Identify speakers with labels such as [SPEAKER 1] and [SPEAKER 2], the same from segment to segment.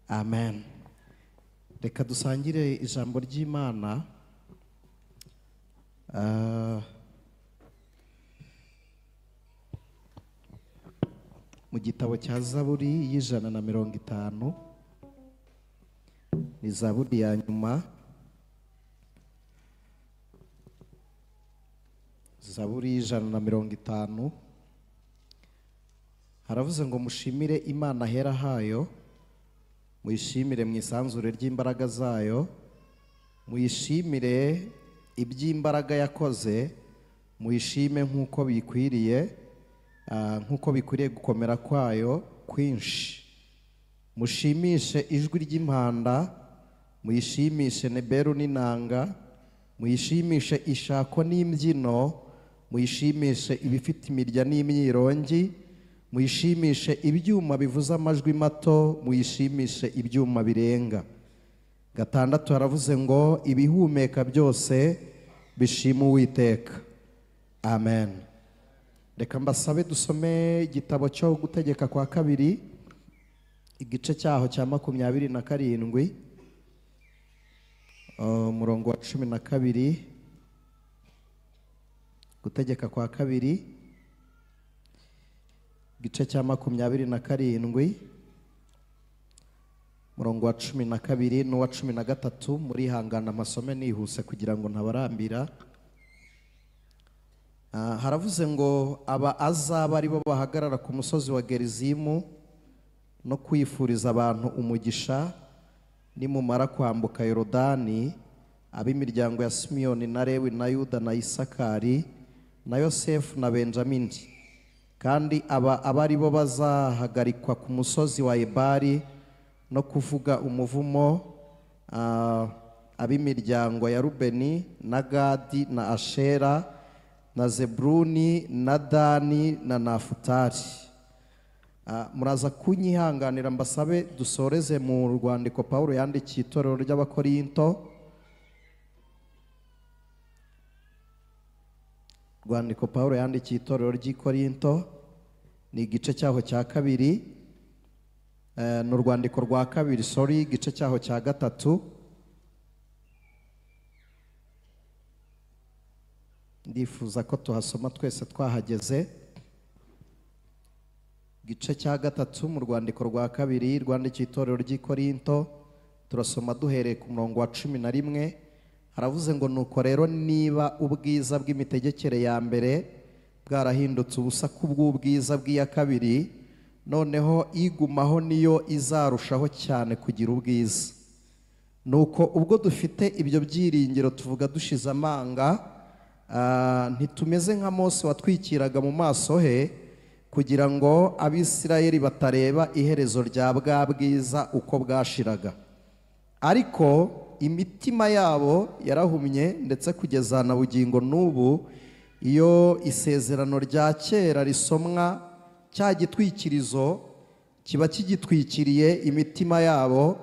[SPEAKER 1] Amen. Reka dusangire ijambo ry'Imana. Mu gitabo cya Zaburi y'150, ni Zaburi ya nyuma, Zaburi y'150. Haravuze ngo mushimire Imana hera hayo, muyishimire mu isanzure ry'imbaraga zayo, muyishimire iby'imbaraga yakoze, muyishime nk'uko bikwiriye, nk'uko bikwiriye gukomera kwayo kwinshi. Mushimishe ijwi ry'impanda, muyishimishe neberu n'inanga, muyishimishe ishako n'imbyino, muyishimishe ibifite imirya n'imyirongi, muyishimishe ibyuma bivuza amajwi mato, muyishimishe ibyuma birenga. 6 haravuze ngo ibihumeka byose bishima Uwiteka. Amen. Reka mbasabe dusome igitabo cyo Gutegeka kwa Kabiri, igice cyaho cya 27, umurongo wa 12. Gutegeka kwa Kabiri, igice cya 27, umurongo wa 12 n'uwa 13. Murihangana amasome nihuse kugira ngo ntabarambira. Haravuze ngo aba azaba ari bo bahagarara ku musozi wa Gerizimu no kwifuriza abantu umugisha, nimumara kwambuka Yorodani, ab'imiryango ya Simiyoni na Lewi na Yuda na Isakari na Yosefu na Benjamini. Kandi aba ari bo bazahagarikwa ku musozi wa Ebali no kuvuga umuvumo, ab'imiryango ya Rubeni na Gadi na Ashera na Zebruni na Dani na Nafutali. Muraza kunyihanganira mbasabe dusoreze mu rwandiko Paulo yandikiye itorero ry'Abakorinto. Rwandiko Paulo yandikiye itorero ry'i Korinto ni igice cyaho cya 2, ni urwandiko rwa 2, sorry, igice cyaho cya 3. Ndifuza ko tuhasoma twese twahageze. Igice cya 3 mu rwandiko rwa 2 rwandikiye itorero ry'i Korinto, turasoma duhereye ku murongo wa 11. Haravuze ngo nuko rero niba ubwiza bw'imitegekere ya mbere bwarahindutse ubusa kubw'ubwiza bw'iya kabiri, noneho igumaho niyo izarushaho cyane kugira ubwiza. Nuko ubwo dufite ibyo byiringiro tuvuga dushize amanga, ntitumeze nka Mose watwikiraga mu maso he kugira ngo Abisirayeli batareba iherezo rya bwa bwiza uko bwashiraga. Ariko imitima yabo yarahumye, ndetse kugeza na bugingo n'ubu iyo isezerano rya kera risomwa, cya gitwikirizo kiba kigitwikiriye imitima yabo,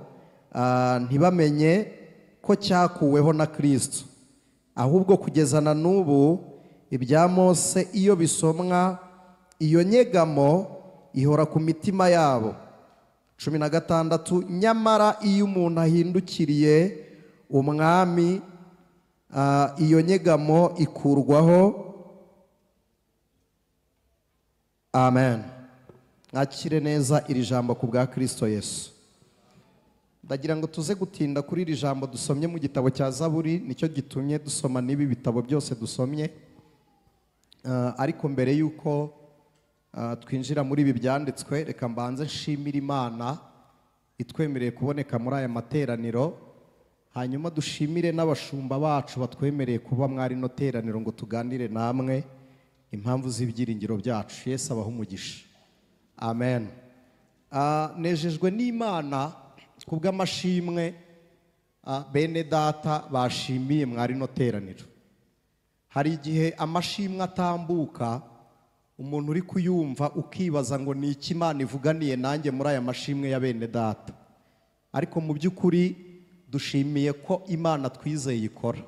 [SPEAKER 1] ntibamenye ko cyakuweho na Kristo. Ahubwo kugeza na n'ubu ibya Mose iyo bisomwa, iyo nyegamo ihora ku mitima yabo. 16 nyamara iyo umuntu ahindukiriye umwami, iyo nyegamo ikurwaho. Amen. Mwakire neza iri jambo ku bwa Kristo Yesu. Ndagira ngo tuze gutinda kuri iri jambo dusomye mu gitabo cya Zaburi, nicyo gitumye dusoma n'ibi bitabo byose dusomye. Ariko mbere yuko twinjira muri ibi byanditswe, reka mbanze nshimire Imana itwemereye kuboneka muri aya materaniro, hanyuma dushimire n'abashumba bacu batwemereye kuba mwari no teraniro ngo tuganire namwe impamvu z'ibyiringiro byacu. Yesu abahe umugisha. Amen. Nejejwe n'Imana kubw'amashimwe bene data bashimiye mwari no teraniro. Hari igihe amashimwe atambuka umuntu uri kuyumva ukibaza ngo ni iki Imana ivuganiye nanjye muri aya mashimwe ya bene data. Ariko mu by'ukuri dushimiye ko Imana twizeye ikora.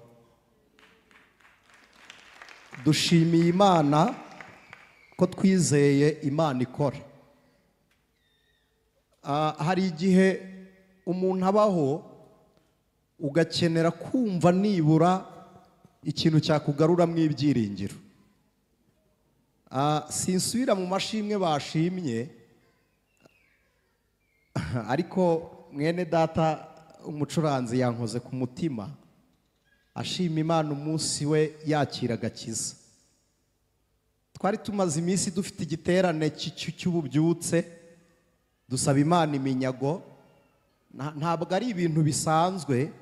[SPEAKER 1] Dushimiye Imana ko twizeye Imana ikora. Hari igihe umuntu abaho ugakenera kumva nibura ikintu cyakugaruramo ibyiringiro. Sinsubira mu mashimwe bashimye, ariko mwene data umucuranzi yankoze ku mutima ashima Imana umunsi we yakira agakiza. Twari tumaze iminsi dufite igiterane cy'ububyutse, dusaba Imana iminyago. Ntabwo ari ibintu bisanzwe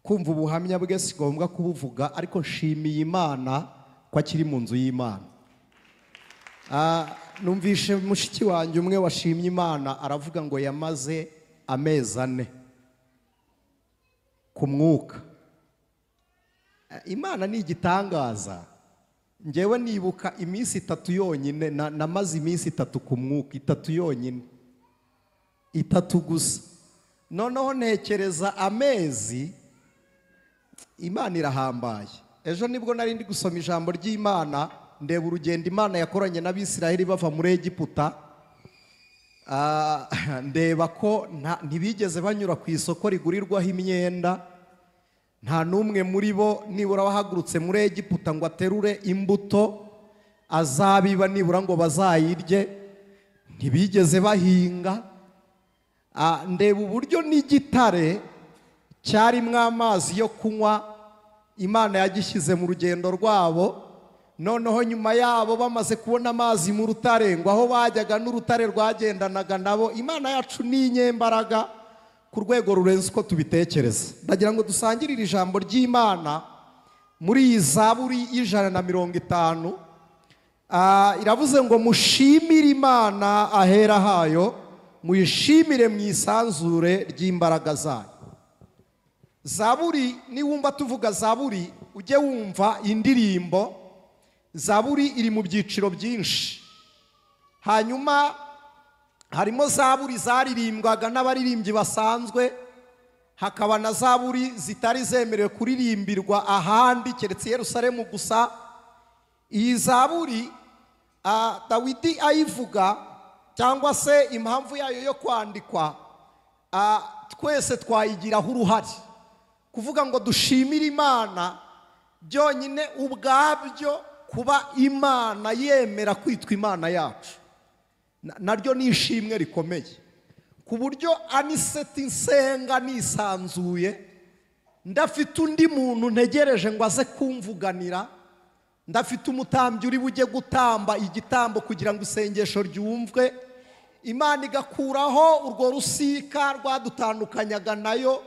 [SPEAKER 1] kumva ubuhamya bwe, si ngombwa kubuvuga, ariko nshimiye Imana ko akiri mu nzu y'Imana. Numvishe mushiki wanjye umwe washimye Imana aravuga ngo yamaze amezi 4 ku mwuka. Imana ni igitangaza. Njyewe nibuka iminsi 3 yonyine, namaze iminsi 3 ku mwuka, 3 yonyine, 3 gusa. Noneho ntekereza amezi. Imana irahambaye. Ejo nibwo nari ndi gusoma ijambo ry'Imana, ndeba urugendo Imana yakoranye n'Abisiraheli bava muri Egiputa. Ndeba ko ntibigeze banyura ku isoko rigurirwaho imyenda, nta n'umwe muri bo nibura wahagurutse muri Egiputa ngo aterure imbuto azabiba nibura ngo bazayirye, ntibigeze bahinga. Ndeba uburyo n'igitare cyarimo amazi yo kunywa Imana yagishyize mu rugendo rwabo. Noneho nyuma yabo bamaze kubona amazi mu rutare, ngo aho bajyaga n'urutare rwagendanaga nabo. Imana yacu ni inyembaraga ku rwego rurenze uko tubitekereza. Ndagira ngo dusangirire ijambo ry'Imana muri iyi Zaburi y'150. Iravuze ngo mushimire Imana ahera hayo, muyishimire mu isanzure ry'imbaraga zayo. Zaburi, niwumva tuvuga Zaburi ujye wumva indirimbo. Zaburi iri mu byiciro byinshi. Hanyuma harimo zaburi zaririmbwaga n'abaririmbyi basanzwe, hakaba na zaburi zitari zemerewe kuririmbirwa ahandi keretse Yerusalemu gusa. Iyi zaburi Dawidi ayivuga, cyangwa se impamvu yayo yo kwandikwa, twese twayigiraho uruhare. Kuvuga ngo dushimire Imana byonyine ubwabyo, kuba Imana yemera kwitwa Imana yacu naryo ni ishimwe rikomeye, ku buryo aniseti nsenga nisanzuye, ndafite undi muntu ntegereje ngo aze kumvuganira, ndafite umutambyi uri bujye gutamba igitambo kugira ngo isengesho ryumvwe. Imana igakuraho urwo rusika rwadutandukanyaga nayo,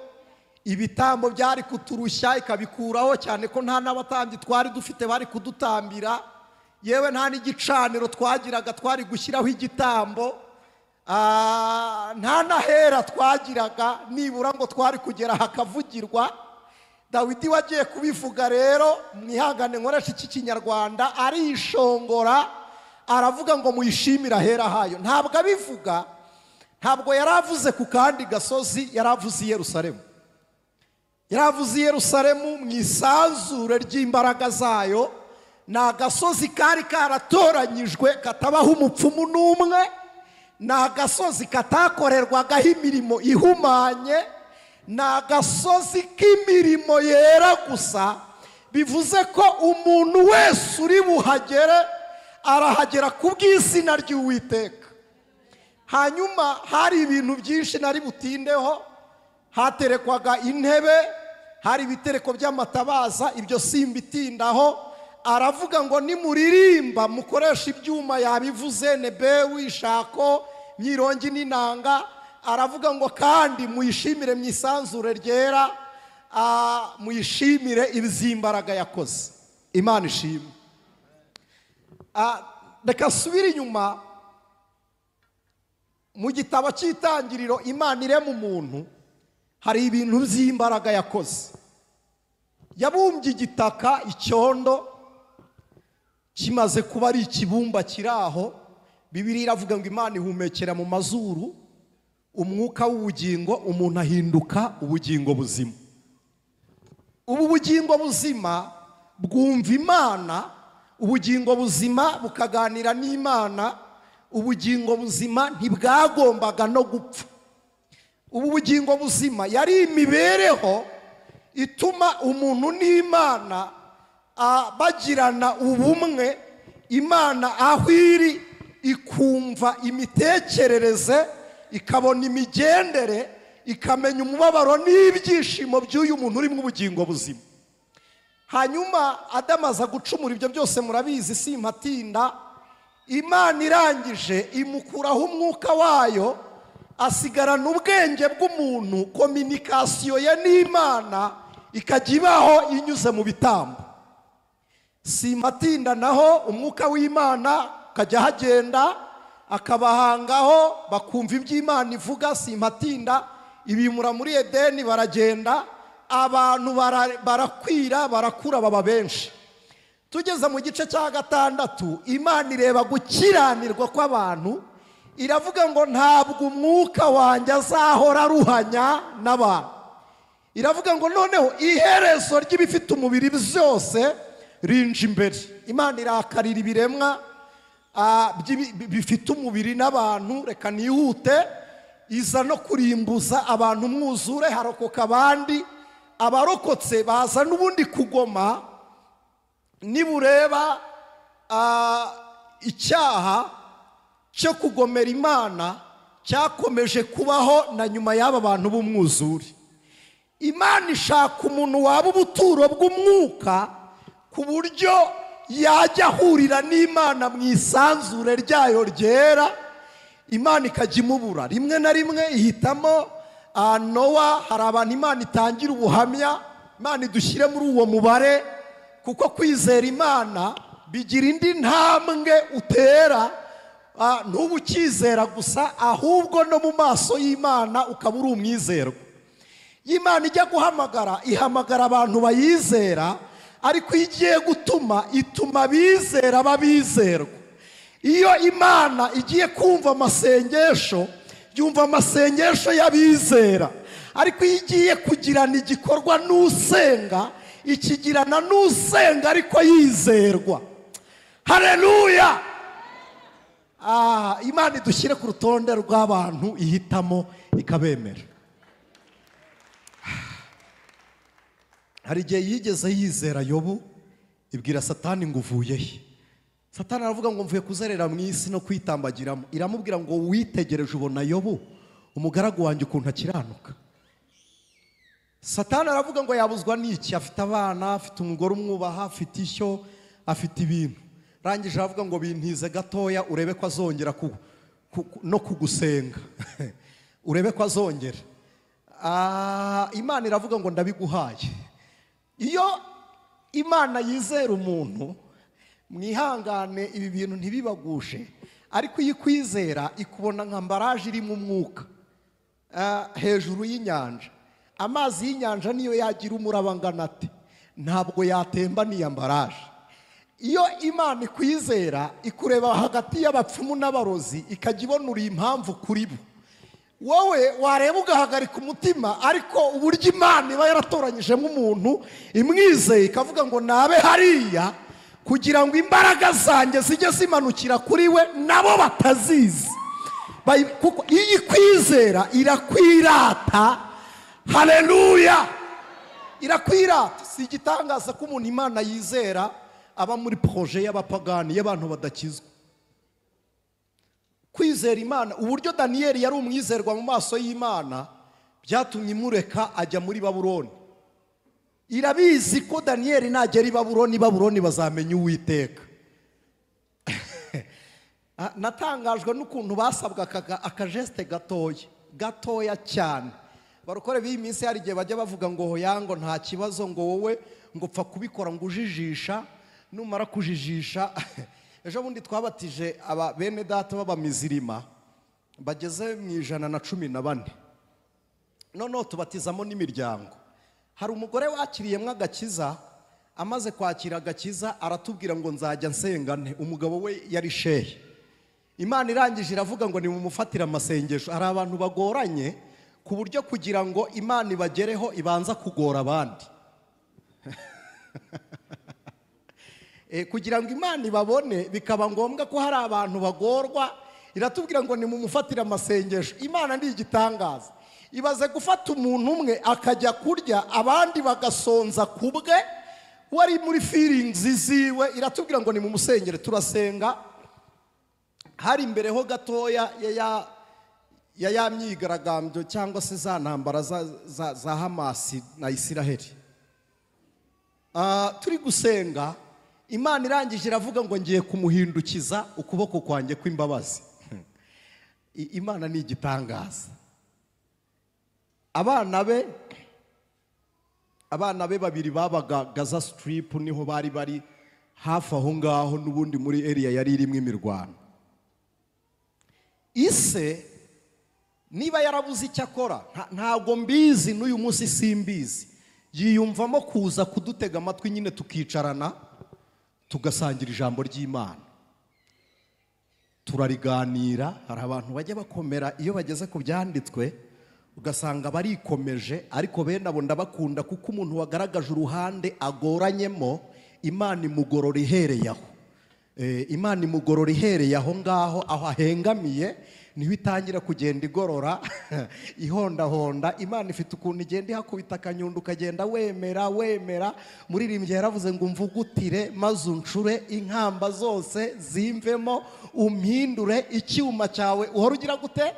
[SPEAKER 1] ibitambo byari kuturushya ikabikuraho, cyane ko nta n'abatambyi twari dufite bari kudutambira, yewe nta n'igicaniro twagiraga twari gushyiraho igitambo, nta n'ahera twagiraga nibura ngo twari kugera hakavugirwa. Dawidi wagiye kubivuga rero, mwihangane nkoresha iki Kinyarwanda, arishongora aravuga ngo muyishimire ahera hayo. Ntabwo abivuga, ntabwo yaravuze ku kandi gasozi, yaravuze i Yerusalemu. Yaravuze i Yerusalemu mu isanzure ry'imbaraga zayo. Ni agasozi kari karatoranyijwe katabaho umupfumu n'umwe, ni agasozi katakorerwagaho imirimo ihumanye, ni agasozi k'imirimo yera gusa. Bivuze ko umuntu wese uri buhagere arahagera ku bw'izina ry'Uwiteka. Hanyuma hari ibintu byinshi nari butindeho, haterekwaga intebe, hari ibitereko by'amatabaza, ibyo simbitindaho. Aravuga ngo nimuririmba mukoresha ibyuma, yabivuze nebewi, ishako, myirongi n'inanga. Aravuga ngo kandi muyishimire mu isanzure ryera, muyishimire ibizimbaraga yakoze. Imana ishimwe. Reka subira inyuma mu gitabo cy'Itangiriro. Imana irema umuntu, hari ibintu by'imbaraga yakoze. Yabumbye igitaka, icyondo kimaze kuba ari ikibumba kiraho. Bibiliya iravuga ngo Imana ihumekera mu mazuru umwuka w'ubugingo, umuntu ahinduka ubugingo buzima. Ubu bugingo buzima bwumva Imana, ubugingo buzima bukaganira n'Imana, Ubugingo buzima ntibwagombaga no gupfa. Ubu bugingo buzima yari imibereho ituma umuntu n'Imana bagirana ubumwe. Imana aho iri ikumva imitekerereze, ikabona imigendere, ikamenya umubabaro n'ibyishimo by'uyu muntu uri mu bugingo buzima. Hanyuma Adamu aza gucumura, ibyo byose murabizi simpatinda. Imana irangije imukuraho umwuka wayo, asigarana ubwenge bw'umuntu. Kominikasiyo ye n'Imana ikajya ibaho inyuze mu bitambo. Simpatinda naho umwuka w'Imana akajya ahagenda akabahangaho, bakumva iby'Imana ivuga. Simpatinda ibimura muri Edeni, baragenda abantu barakwira, barakura, baba benshi. Tugeze mu gice cya 6, Imana ireba gukiranirwa kw'abantu, iravuga ngo ntabwo umwuka wanjye azahora aruhanya n'abantu. Iravuga ngo noneho iherezo ry'ibifite umubiri byose rinje imbere. Imana irakarira ibiremwa bifite umubiri n'abantu, reka nihute, iza no kurimbuza abantu umwuzure, harokoka abandi. Abarokotse baza n'ubundi kugoma. Nibureba icyaha cyo kugomera Imana cyakomeje kubaho na nyuma y'aba bantu b'umwuzure. Imana ishaka umuntu waba ubuturo bw'umwuka, ku buryo yajya ahurira n'Imana mu isanzure ryayo ryera. Imana ikajya imubura rimwe na rimwe, ihitamo Nowa. Hari abantu Imana itangira ubuhamya, Imana idushyire muri uwo mubare, kuko kwizera Imana bigira indi ntambwe utera. Ntuba ukizera gusa, ahubwo no mu maso y'Imana ukaba uri umwizerwa. Imana ijya guhamagara, ihamagara abantu bayizera, ariko iyo igiye gutuma, ituma abizera babizerwa. Iyo Imana igiye kumva amasengesho, yumva amasengesho y'abizera, ariko iyo igiye kugirana igikorwa n'usenga, ikigirana n'usenga ariko yizerwa. Haleluya! Imana idushyire ku rutonde rw'abantu ihitamo ikabemera. Hari igihe yigeze yizera Yobu, ibwira Satani ngo uvuye he? Satani aravuga ngo mvuye kuzerera mu isi no kwitambagiramo. Iramubwira ngo witegereje ubona Yobu umugaragu wanjye ukuntu akiranuka. Satani aravuga ngo yabuzwa n'iki? Afite abana, afite umugore umwubaha, afite ishyo, afite ibintu. Rangije aravuga ngo bintize gatoya urebe ko azongera no kugusenga. Urebe ko azongera. Imana iravuga ngo ndabiguhaye. Iyo Imana yizera umuntu, mwihangane ibi bintu ntibibagushe, ariko iyo ikwizera ikubona nka mbaraje irimo umwuka hejuru y'inyanja. Amazi y'inyanja niyo yagira umuraba angana ate, ntabwo yatemba n'iya mbaraje. Iyo Imana ikwizera ikureba hagati y'abapfumu n'abarozi, ikajya ibona uri impamvu kuri bo. Wowe wareba ugahagarika umutima, ariko uburyo Imana iba yaratoranyijemo umuntu imwizeye, ikavuga ngo nabe hariya kugira ngo imbaraga zanjye zijye zimanukira kuri we nabo batazizi. Kuko iyo ikwizera irakwirata. Haleluya! Irakwirata. Si igitangaza ko umuntu Imana yizera aba muri proje y'abapagani, y'abantu badakizwa. Kwizera Imana, uburyo Daniyeli yari umwizerwa mu maso y'Imana byatumye imureka ajya muri Babuloni. Irabizi ko Daniyeli nagera i Babuloni, Babuloni bazamenya Uwiteka. Natangajwe n'ukuntu basabwa akajeste gatoya gatoya cyane. Barokore b'iyi minsi hari igihe bajya bavuga ngo hoya, ngo nta kibazo, ngo wowe ngo pfa kubikora ngo ujijisha, numara kujijisha. Ejo bundi twabatije aba bene data b'abamizirima bageze mu 114, noneho tubatizamo n'imiryango. Hari umugore wakiriyemo agakiza, amaze kwakira agakiza aratubwira ngo nzajya nsengane. Umugabo we yari shehe. Imana irangije iravuga ngo nimumufatire amasengesho. Hari abantu bagoranye ku buryo kugira ngo Imana ibagereho ibanza kugora abandi. Kugira ngo Imana ibabone bikaba ngombwa ko hari abantu bagorwa. Iratubwira ngo nimumufatire amasengesho. Imana ni igitangaza. Ibaze gufata umuntu umwe akajya kurya abandi bagasonza kubwe, wari muri feelings ziwe. Iratubwira ngo nimumusengere. Turasenga. Hari imbere ho gatoya ya myigaragambyo cyangwa se za ntambara za Hamas na Isiraheli. Turi gusenga, Imana irangije iravuga ngo ngiye kumuhindukiza ukuboko kwanjye kw'imbabazi. Imana ni igitangaza. Abana be babiri babaga Gaza Strip, niho bari bari hafi aho ngaho, n'ubundi muri area yari irimo imirwano. Ise niba yarabuze icyo akora, ntabwo mbizi n'uyu munsi simbizi, yiyumvamo kuza kudutega amatwi nyine, tukicarana tugasangira ijambo ry'Imana, turariganira. Hari abantu bajya bakomera iyo bageze ku byanditswe ugasanga barikomeje, ariko bene abo ndabakunda kuko umuntu wagaragaje uruhande agoranyemo, Imana imugorora ihereye aho. Imana imugorora ihereye aho ngaho, aho ahengamiye niho itangira kugenda igorora ihondahonda. Imana ifite ukuntu igenda ihakubita akanyundo ukagenda wemera wemera. Muririmbyi yaravuze ngo umvugutire maze uncure inkamba zose zimvemo, umpindure icyuma cyawe uhora ugira gute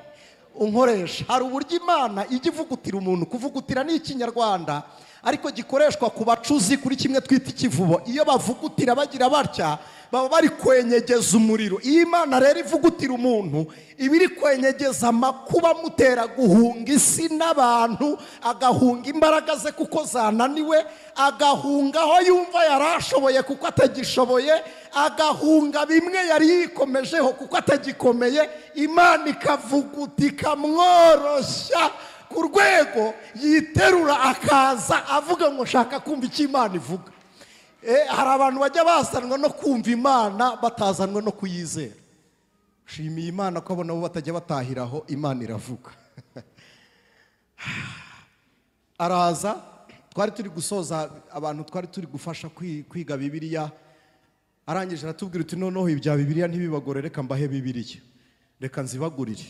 [SPEAKER 1] unkoresha. Hari uburyo Imana ijya ivugutira umuntu. Kuvugutira ni ikinyarwanda ariko gikoreshwa ku bacuzi kuri kimwe twita ikivubo. Iyo bavugutira bagira batya baba bari kwenyegeza umuriro. Iyo Imana rero ivugutira umuntu, iba iri kwenyegeza amakuba amutera guhunga isi n'abantu, agahunga imbaraga ze kuko zananiwe, agahunga aho yumva yarashoboye kuko atagishoboye, agahunga bimwe yari yikomejeho kuko atagikomeye. Imana ikavuguta ikamworoshya ku rwego yiterura akaza avuga ngo nshaka kumva icyo Imana ivuga. Hari abantu bajya bazanwa no kumva Imana batazanwa no kuyizera. Shimiye Imana ko nabo batajya batahiraho, Imana iravuga. Araza, twari turi gusoza abantu twari turi gufasha kwiga Bibiliya. Arangije aratubwira uti noneho ibya Bibiliya ntibibagore, reka mbahe Bibiliya, reka nzibagurire.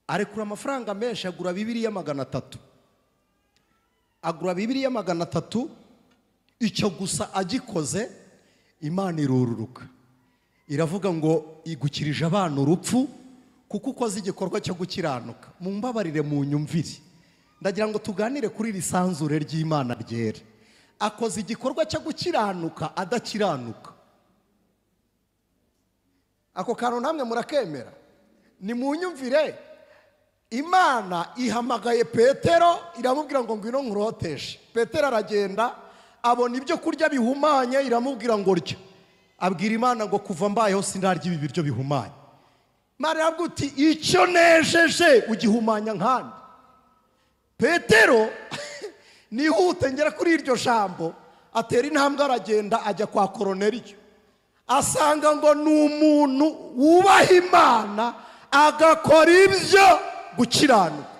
[SPEAKER 1] Arekura amafaranga menshi agura Bibiliya 300. Agura Bibiliya 300. Icyo gusa agikoze, Imana irururuka iravuga ngo igukirije abana urupfu kuko ukoze igikorwa cyo gukiranuka. Mumbabarire mu nyumvire, ndagira ngo tuganire kuri iri sanzure ry'Imana ryera. Akoze igikorwa cyo gukiranuka adakiranuka. Ako kantu namwe murakemera? Ni mu nyumvire. Imana ihamagaye Petero iramubwira ngo ngwino nkuroteshe. Petero aragenda abona ibyo kurya bihumanye, iramubwira ngo rya. Abwira Imana ngo kuva mbayeho sindarya ibi biryo bihumanye. Imana irabwira uti icyo nejeje ugihumanya nkande. Petero nihute ngera kuri iryo jambo, atera intambwe aragenda ajya kwa Koroneliyo. Asanga ngo ni umuntu wubaha Imana agakora ibyo gukiranuka.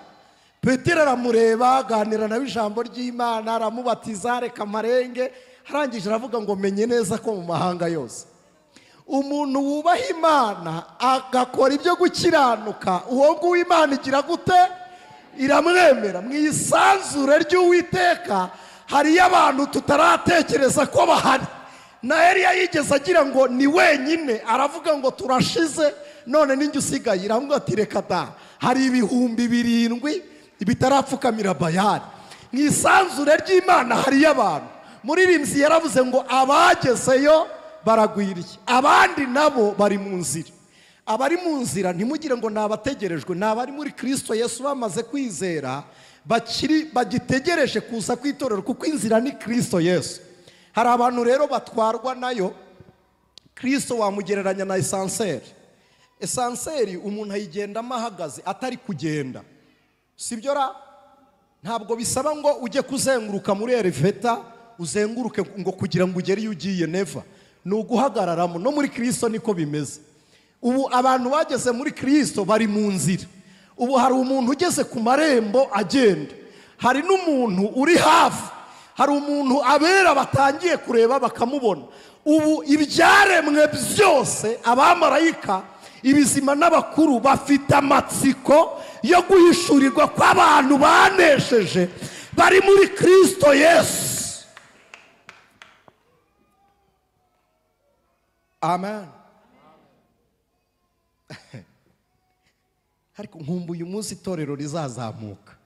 [SPEAKER 1] Petero aramureba, aganira nawe ijambo ry'Imana, aramubatiza, reka amarenge. Arangije aravuga ngo menye neza ko mu mahanga yose umuntu wubaha Imana agakora ibyo gukiranuka, uwo nguwo Imana igira gute? Iramwemera. Mu isanzure ry'Uwiteka hariyo abantu tutaratekereza ko bahari. Na Eliya yigeze agira ngo ni wenyine, aravuga ngo turashize none ninjye usigaye. Iramubwira ati reka da, hari 7,000 bitarapfukamira Bayali. Mu isanzure ry'Imana hariyo abantu. Muririmbyi yaravuze ngo abagezeyo baragwiriye, abandi nabo bari mu nzira. Abari mu nzira ntimugire ngo nabategerejwe, nabari muri Kristo Yesu bamaze kwizera, bakiri bagitegereje kuza kwitorero, kuko inzira ni Kristo Yesu. Hari abantu rero batwarwa nayo. Kristo wamugereranya na esanseri. Esanseri umuntu ayigendamo ahagaze atari kugenda, sibyo ra? Ntabwo bisaba ngo ujye kuzenguruka muri eleveta uzenguruke ngo kugira ngo ugere iyo ugiye, neva. Ni uguhagararamo. No muri Kristo niko bimeze. Ubu abantu bageze muri Kristo bari mu nzira. Ubu hari umuntu ugeze ku marembo agenda, hari n'umuntu uri hafi, hari umuntu abera batangiye kureba bakamubona. Ubu ibyaremwe byose, abamarayika, Ibizima n'abakuru bafite amatsiko yo guhishurirwa kw'abantu banesheje bari muri Kristo Yesu. Amen. Ariko nkumbuye umunsi itorero rizazamuka.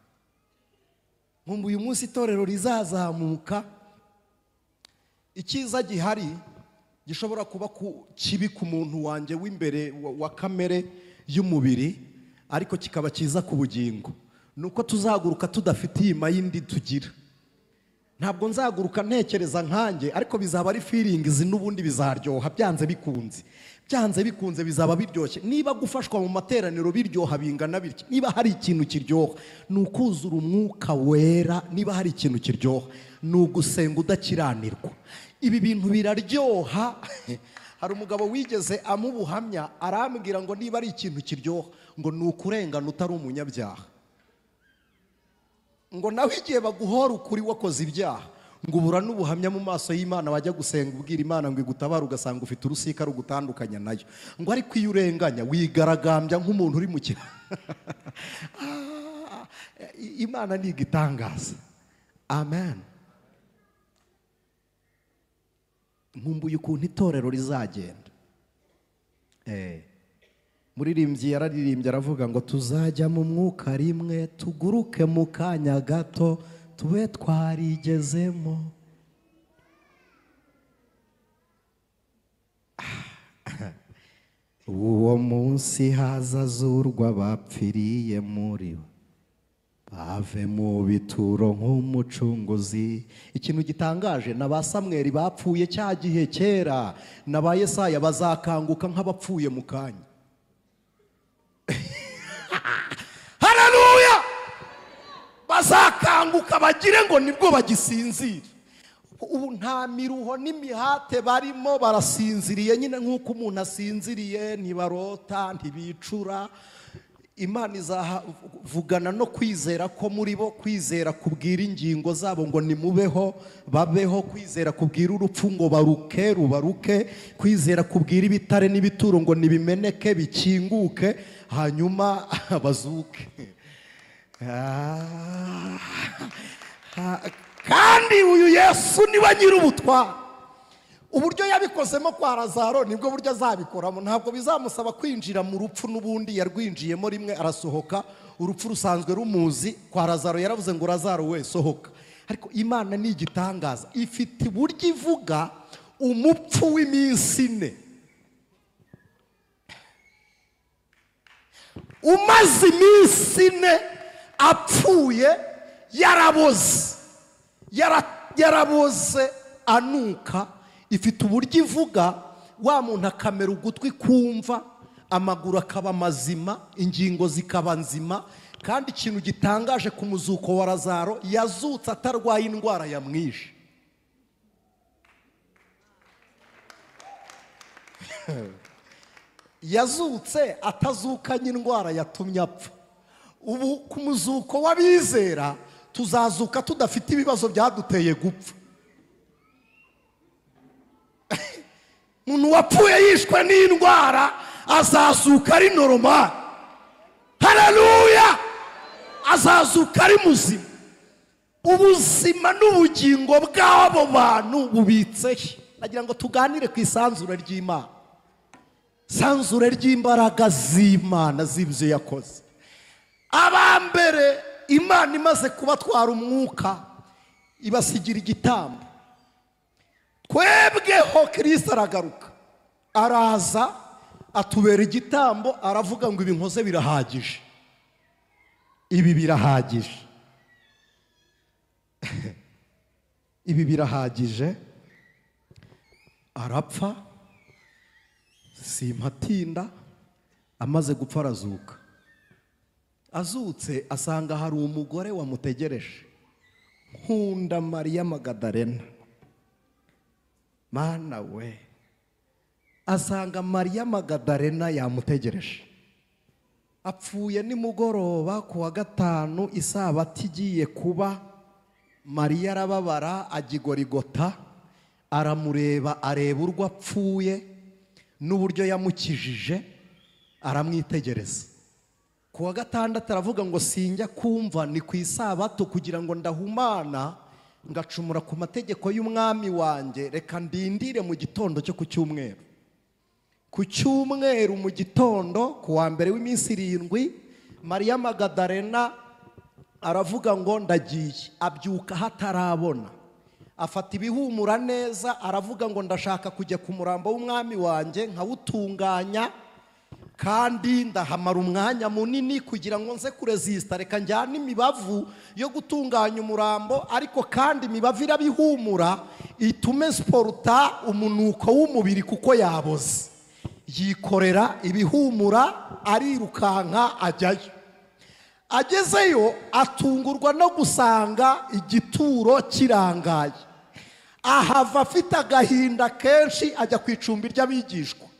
[SPEAKER 1] Nkumbuye umunsi itorero rizazamuka. Icyiza gihari gishobora kuba kibi ku muntu wanjye w'imbere wa kamere y'umubiri, ariko kikaba cyiza ku bugingo, nuko tuzaguruka tudafite iyi mayindi tugira. Ntabwo nzaguruka ntekereza nkanjye, ariko bizaba ari feelings n'ubundi bizaryoha byanze bikunze. Byanze bikunze bizaba biryoshye. Niba gufashwa mu materaniro biryoha bingana bityo, niba hari ikintu kiryoha ni ukuzura umwuka wera, niba hari ikintu kiryoha ni ugusenga udakiranirwa. Ibi bintu biraryoha. Hari umugabo wigeze amubuhamya arambwira ngo niba ari ikintu kiryoha ngo ni ukurengana utari umunyabyaha, ngo nawe igihe baguhora ukuri wakoze ibyaha ngo ubura n'ubuhamya mu maso y'Imana, wajya gusenga ubwira Imana ngo igutabare ugasanga ufite urusika rugutandukanya nayo, ngo ariko iyo urenganya wigaragambya nk'umuntu uri mu kintu. Imana ni igitangaza. Amen. Nkumbuye ukuntu itorero rizagenda. Muririmbyi yararirimbye aravuga ngo tuzajya mu mwuka rimwe, tuguruke mu kanya gato, tube twarigezemo. Uwo munsi hazazurwa bapfiriye muri we, bave mu bituro nk'umucunguzi. Ikintu gitangaje, na ba Samweli bapfuye cya gihe kera, na ba Yesaya bazakanguka nk'abapfuye mu kanya. Haleluya! Bazakanguka bagire ngo nibwo bagisinzira. Ubu nta miruho n'imihate barimo, barasinziriye nyine nk'uko umuntu asinziriye, ntibarota, ntibicura. Imana izavugana no kwizera ko muri bo, kwizera kubwira ingingo zabo ngo nimubeho babeho, kwizera kubwira urupfu ngo baruke rubaruke, kwizera kubwira ibitare n'ibituro ngo nibimeneke bikinguke, hanyuma bazuke. Kandi uyu Yesu niwe nyir'ubutware. Uburyo yabikozemo kwa Lazaro nibwo buryo azabikoramo. Ntabwo bizamusaba kwinjira mu rupfu, n'ubundi yarwinjiyemo rimwe arasohoka. Urupfu rusanzwe rumuzi. Kwa Lazaro yaravuze ngo Lazaro we sohoka. Ariko Imana ni igitangaza, ifite uburyo ivuga umupfu w'iminsi ine umaze iminsi ine apfuye, yaraboze, yaraboze anuka. Ifite uburyo ivuga wa muntu akamera ugutwi kumva, amaguru akaba mazima, ingingo zikaba nzima. Kandi ikintu gitangaje ku muzuko wa Lazaro, yazutse atarwaye indwara yamwishe. Yazutse atazukanye indwara yatumye apfa. Ubu ku muzuko w'abizera tuzazuka tudafite ibibazo byaduteye gupfa. Umuntu wapfuye yishwe n'indwara azazuka ari normal. Haleluya! Azazuka ari muzima. Ubuzima n'ubugingo bw'abo bantu bubitse he? Nagira ngo tuganire ku isanzure ry'Imana, sanzure ry'imbaraga z'Imana z'ibyo yakoze. Abambere Imana imaze kubatwara umwuka ibasigira igitambo. Twebweho Kristo aragaruka, araza atubera igitambo, aravuga ngo ibi nkoze birahagije, ibi birahagije, ibi birahagije. Arapfa, simpatinda, amaze gupfa arazuka. Azutse asanga hari umugore wamutegereje, nkunda Mariya Magadalena. Mana we, asanga Mariya Magadalena yamutegereje. Apfuye nimugoroba ku wa gatanu, isabato igiye kuba. Mariya arababara, agigorigota, aramureba, areba urwo apfuye n'uburyo yamukijije. Aramwitegereza. Ku wa gatandatu aravuga ngo sinjya kumva ni ku isabato kugira ngo ndahumana ngacumura ku mategeko y'umwami wanjye, reka ndindire mu gitondo cyo ku cyumweru. Ku cyumweru mu gitondo ku wa mbere w'iminsi 7, Mariya Magadalena aravuga ngo ndagiye. Abyuka hatarabona, afata ibihumura neza, aravuga ngo ndashaka kujya ku murambo w'umwami wanjye nkawutunganya, kandi ndahamara umwanya munini kugira ngo nze kurezista, reka njyane imibavu yo gutunganya umurambo, ariko kandi imibavu irabihumura itume sporta umunuko w'umubiri kuko yaboze. Yikorera ibihumura arirukanka ajyayo. Agezeyo atungurwa no gusanga igituro kirangaye. Ahava afite agahinda kenshi, ajya ku icumbi ry'abigishwa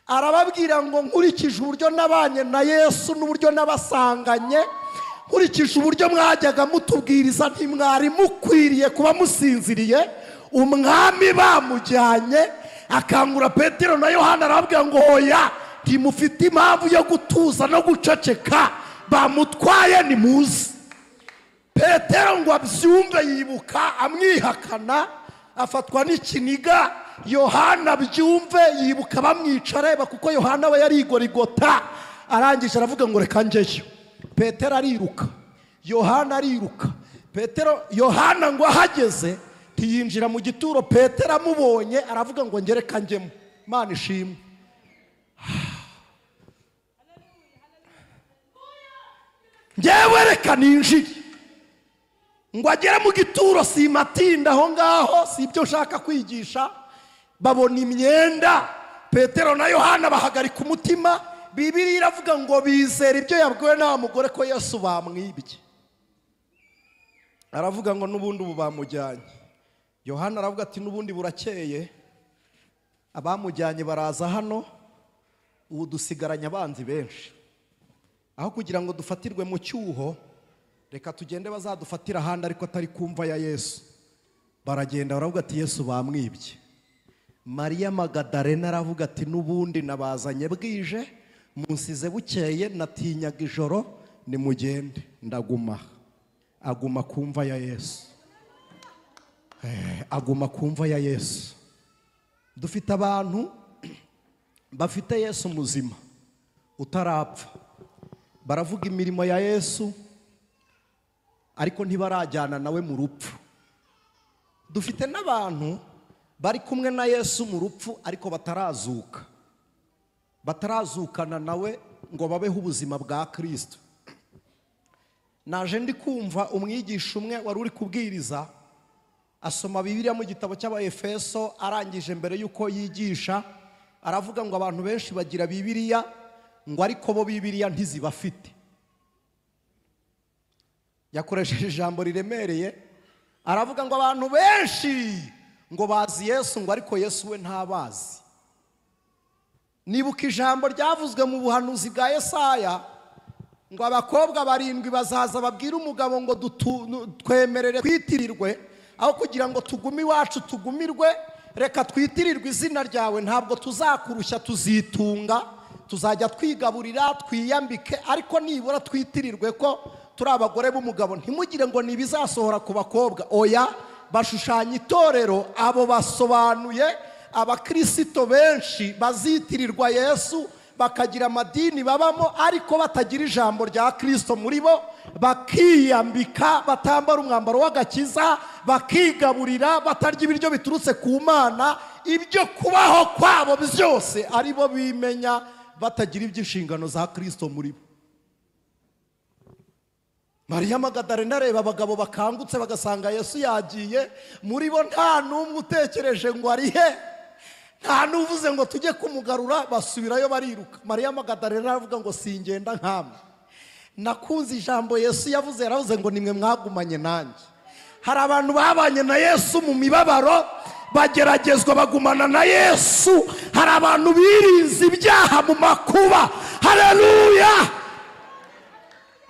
[SPEAKER 1] arababwira ngo nkurikije uburyo nabanye na Yesu n'uburyo nabasanganye, nkurikije uburyo mwajyaga mutubwiriza, ntimwari mukwiriye kuba musinziriye. Umwami bamujyanye akangura Petero na Yohana arababwira ngo oya, ntimufite impamvu yo gutuza no guceceka, bamutwaye nimuze. Petero ngo abyumve yibuka amwihakana, afatwa n'ikiniga. Yohana abyumve yibuka bamwica areba, kuko Yohana we yari igorigota. Arangije aravuga ngo reka njyeyo. Petero ariruka, Yohana ariruka. Petero Yohana ngo ahageze ntiyinjira mu gituro. Petero amubonye aravuga ngo ngereka njyemo. Imana ishimwe. Njyewe reka ninjire. Ngo agere mu gituro simatinda aho ngaho, si ibyo nshaka kwigisha. Babona imyenda, Petero na Yohana bahagarika umutima. Bibiliya iravuga ngo bizera ibyo yabwiwe na mugore ko Yesu bamwibye. Aravuga ngo n'ubundi ubu bamujyanye. Yohana aravuga ati n'ubundi burakeye, abamujyanye baraza hano, ubu dusigaranye abanzi benshi. Aho kugira ngo dufatirwe mu cyuho, reka tugende bazadufatira ahandi ariko atari kumva ya Yesu. Baragenda baravuga ati Yesu bamwibye. Mariya Magadalena aravuga ati n'ubundi nabazanye bwije, munsize bukeye, natinyaga ijoro, nimugende ndaguma. Aguma kumva ya Yesu. Aguma kumva ya Yesu. Dufite abantu bafite Yesu muzima utarapfa, baravuga imirimo ya Yesu ariko ntibarajyana nawe mu rupfu. Dufite n'abantu bari kumwe na Yesu mu rupfu ariko batarazuka, batarazukana nawe ngo babeho ubuzima bwa Kristo. Naje ndi kumva umwigisha umwe wari uri kubwiriza asoma Bibiliya mu gitabo cy'Abaefeso, arangije mbere yuko yigisha aravuga ngo abantu benshi bagira Bibiliya ngo ariko bo Bibiliya ntizibafite. Yakoresheje ijambo riremereye aravuga ngo abantu benshi ngo bazi Yesu ngo ariko Yesu we ntabazi. Nibuka ijambo ryavuzwe mu buhanuzi bwa Yesaya ngo abakobwa 7 bazaza babwira umugabo ngo twemerere twitirirwe, aho kugira ngo tugume iwacu tugumirwe, reka twitirirwe izina ryawe, ntabwo tuzakurushya, tuzitunga, tuzajya twigaburira twiyambike, ariko nibura twitirirwe ko turi abagore b'umugabo. Ntimugire ngo nibizasohora ku bakobwa, oya, bashushanya itorero. Abo basobanuye abakristo benshi bazitirirwa Yesu, bakagira amadini babamo ariko batagira ijambo rya Kristo muri bo, bakiyambika batambara umwambaro w'agakiza, bakigaburira batarya ibiryo biturutse ku Mana, ibyo kubaho kwabo byose ari bo bimenya, batagira iby'inshingano za Kristo muri bo. Mariya Magadalena areba abagabo bakangutse bagasanga Yesu yagiye, muri bo nta n'umwe utekereje ngo ari he, nta n'uvuze ngo tujye kumugarura, basubirayo bariruka. Mariya Magadalena aravuga ngo singenda nkamwe. Nakunze ijambo Yesu yavuze, yaravuze ngo nimwe mwagumanye nanjye. Hari abantu babanye na Yesu mu mibabaro, bageragezwa bagumana na Yesu. Hari abantu birinze ibyaha mu makuba. Haleluya!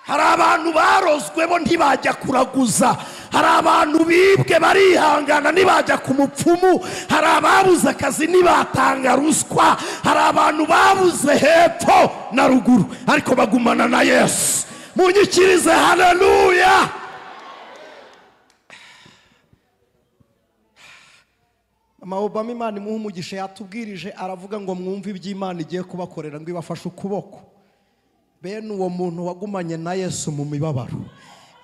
[SPEAKER 1] Hari abantu barozwe bo ntibajya kuraguza. Hari abantu bibwe barihangana ntibajya ku mupfumu, hari ababuze akazi ntibatanga ruswa, hari abantu babuze hepfo na ruguru ariko bagumana na Yesu. Munyikirize haleluya. Mama Obama, Imana imuhe umugisha, yatubwirije aravuga ngo mwumve iby'Imana igiye kubakorera, ngo ibafashe ukuboko. Bene uwo muntu wagumanye na Yesu mu mibabaro,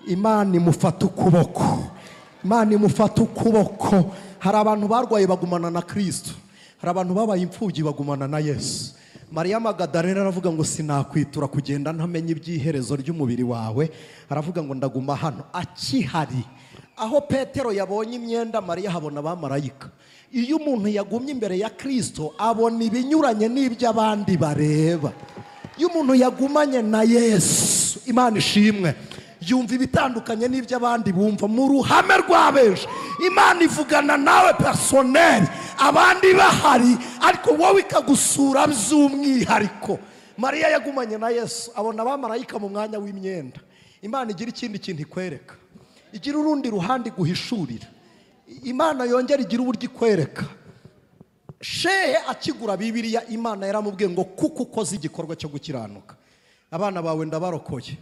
[SPEAKER 1] Imana imufata ukuboko, Imana imufata ukuboko. Hari abantu barwaye bagumana na Kristo, hari abantu babaye imfubyi bagumana na Yesu. Mariya Magadalena aravuga ngo sinakwitura kugenda ntamenye iby'iherezo ry'umubiri wawe, aravuga ngo ndaguma hano akihari. Aho Petero yabonye imyenda, Mariya habona abamarayika. Iyo umuntu yagumye imbere ya Kristo abona ibinyuranye n'iby'abandi bareba. Iyo umuntu yagumanye na Yesu, Imana ishimwe, yumva ibitandukanye n'iby'abandi bumva mu ruhame rwa benshi. Imana ivugana nawe personnel, abandi bahari ariko wowe ikagusura by'umwihariko. Mariya yagumanye na Yesu abona abamarayika mu mwanya w'imyenda. Imana igira ikindi kintu ikwereka, igira urundi ruhande iguhishurira. Imana yongera igira uburyo ikwereka. Shehe akigura Bibiliya, Imana yaramubwiye ngo kuko ukoze igikorwa cyo gukiranuka, abana bawe ndabarokoye.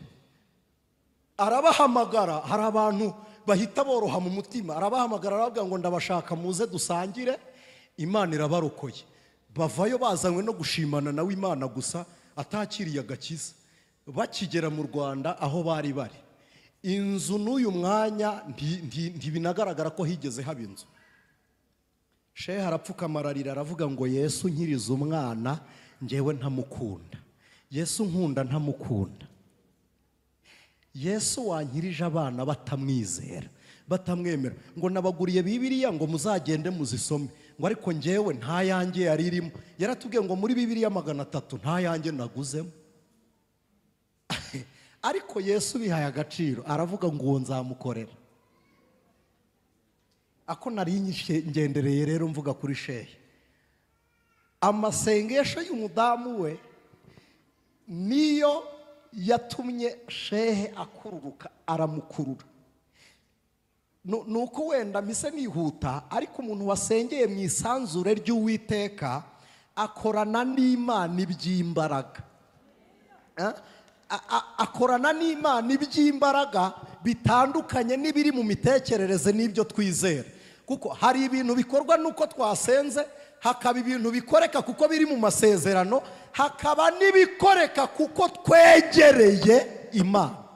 [SPEAKER 1] Arabahamagara, hari abantu bahita boroha mu mutima, arabahamagara arababwira ngo ndabashaka muze dusangire. Imana irabarokoye. Bavayo bazanywe no gushimana nawe Imana gusa, atakiriye agakiza. Bakigera mu Rwanda aho bari bari, inzu n'uyu mwanya ntibinagaragara ko higeze haba inzu. Shehe arapfukama ararira aravuga ngo Yesu nkiriza umwana njyewe ntamukunda, Yesu nkunda ntamukunda, Yesu wankirije abana batamwizera batamwemera, ngo nabaguriye Bibiliya ngo muzagende muzisome, ngo ariko njyewe nta yanjye yari irimo. Yaratubwiye ngo muri Bibiliya 300 nta yanjye naguzemo. Ariko Yesu bihaye agaciro aravuga ngo uwo nzamukorera. Ako nari ngendereye rero mvuga kuri shehe, amasengesho y'umudamu we niyo yatumye shehe akururuka, aramukurura. Nuko wenda mise nihuta, ariko umuntu wasengeye mu isanzure ry'Uwiteka akorana n'Imana iby'imbaraga. Akorana n'Imana iby'imbaraga bitandukanye n'ibiri mu mitekerereze n'ibyo twizera. Kuko hari ibintu bikorwa nuko twasenze, hakaba ibintu bikoreka kuko biri mu masezerano, hakaba n'ibikoreka kuko twegereye Imana.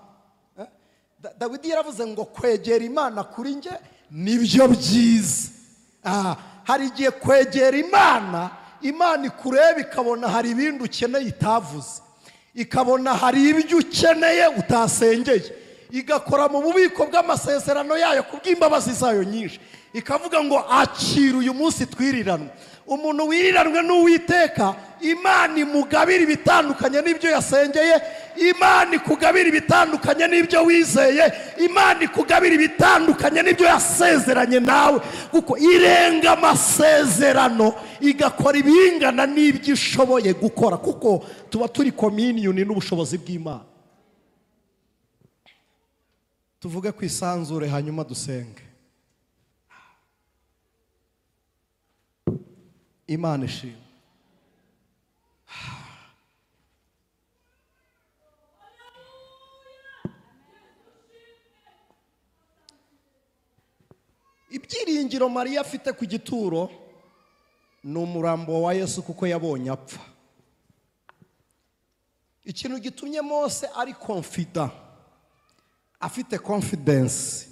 [SPEAKER 1] Dawidi yaravuze ngo kwegera Imana kuri nge nibyo byiza. Hari igihe kwegera Imana, Imana ikureba ikabona hari ibindi ukeneye itavuze, ikabona hari ibyo ukeneye utasengeye, igakora mu bubiko bw'amasezerano yayo kubw'imbabazi zayo nyinshi, ikavuga ngo akira uyu munsi twiriranwe. Umuntu wiriranwe n'Uwiteka, Imana imugabira ibitandukanye n'ibyo yasengeye, Imana ikugabira ibitandukanye n'ibyo wizeye, Imana ikugabira ibitandukanye n'ibyo yasezeranye nawe, kuko irenga amasezerano igakora ibingana n'ibyo ishoboye gukora, kuko tuba turi communion n'ubushobozi bw'Imana. Tuvuge ku isanzure hanyuma dusenge. Imana ishimwe. Ibyiringiro Mariya afite ku gituro ni umurambo wa Yesu, kuko yabonye apfa. Ikintu gitumye Mose ari confident, afite confidence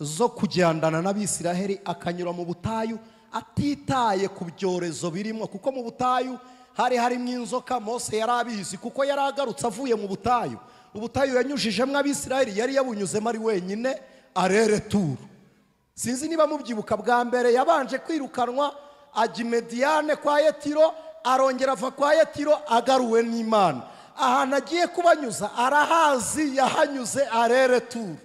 [SPEAKER 1] zo kugendana n'Abisiraheli akanyura mu butayu atitaye ku byorezo birimo, kuko mu butayu hari harimo inzoka. Mose yari abizi kuko yari agarutse avuye mu butayu. Ubutayu yanyujijemo Abisiraheli yari yabunyuzemo ari wenyine arereturu. Sinzi niba mubyibuka, bwa mbere yabanje kwirukanwa ajya Mediyane kwa Yetiro, arongera ava kwa Yetiro agaruwe n'Imana. Ahantu agiye kubanyuza arahazi, yahanyuze arereturu.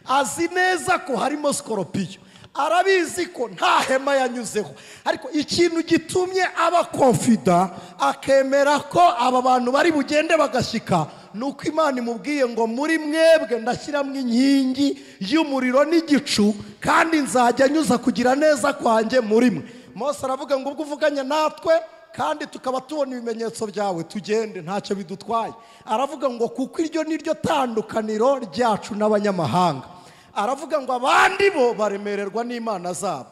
[SPEAKER 1] Azi neza ko harimo skoropiyo, arabizi ko nta hema yanyuzeho, ariko ikintu gitumye aba confident akemera ko aba bantu bari bugende bagashyika Nuko Imana imubwiye ngo muri mwebwe ndashyiramo inkingi y'umuriro n'igicu, kandi nzajya nyuza kugira neza kwanjye muri mwe. Mose aravuga ngo ubwo uvuganye natwe kandi tukaba tubona ibimenyetso byawe, tugende ntacyo bidutwaye. Aravuga ngo kuko iryo niryo tandukaniro ryacu n'abanyamahanga. Aravuga ngo abandi bo baremererwa n'imana zabo,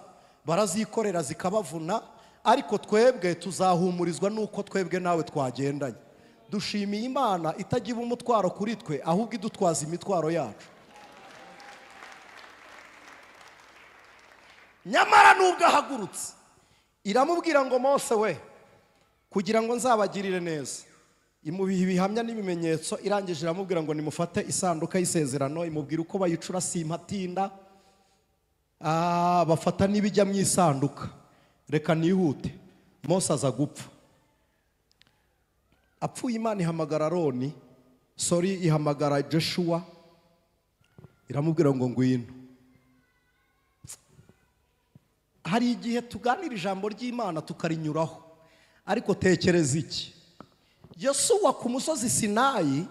[SPEAKER 1] barazikorera zikabavuna, ariko twebwe tuzahumurizwa nuko twebwe nawe twagendanye. Dushimiye Imana itagiba umutwaro kuri twe, ahubwo idutwaza imitwaro yacu. Nyamara nubwo ahagurutse iramubwira ngo Mose we, kugira ngo nzabagirire neza, imubiha ibihamya n'ibimenyetso. Irangije iramubwira ngo nimufate isanduka y'isezerano, imubwira uko bayicura simpatinda, bafata n'ibijya mu isanduka. Reka nihute. Mose aza gupfa. Apfuye Imana ihamagara Aroni, sorry, ihamagara Joshua, iramubwira ngo ngwino. Hari igihe tuganira ijambo ry'Imana tukarinyuraho, ariko tekereza iki. Yosuwa ku musozi Sinayi,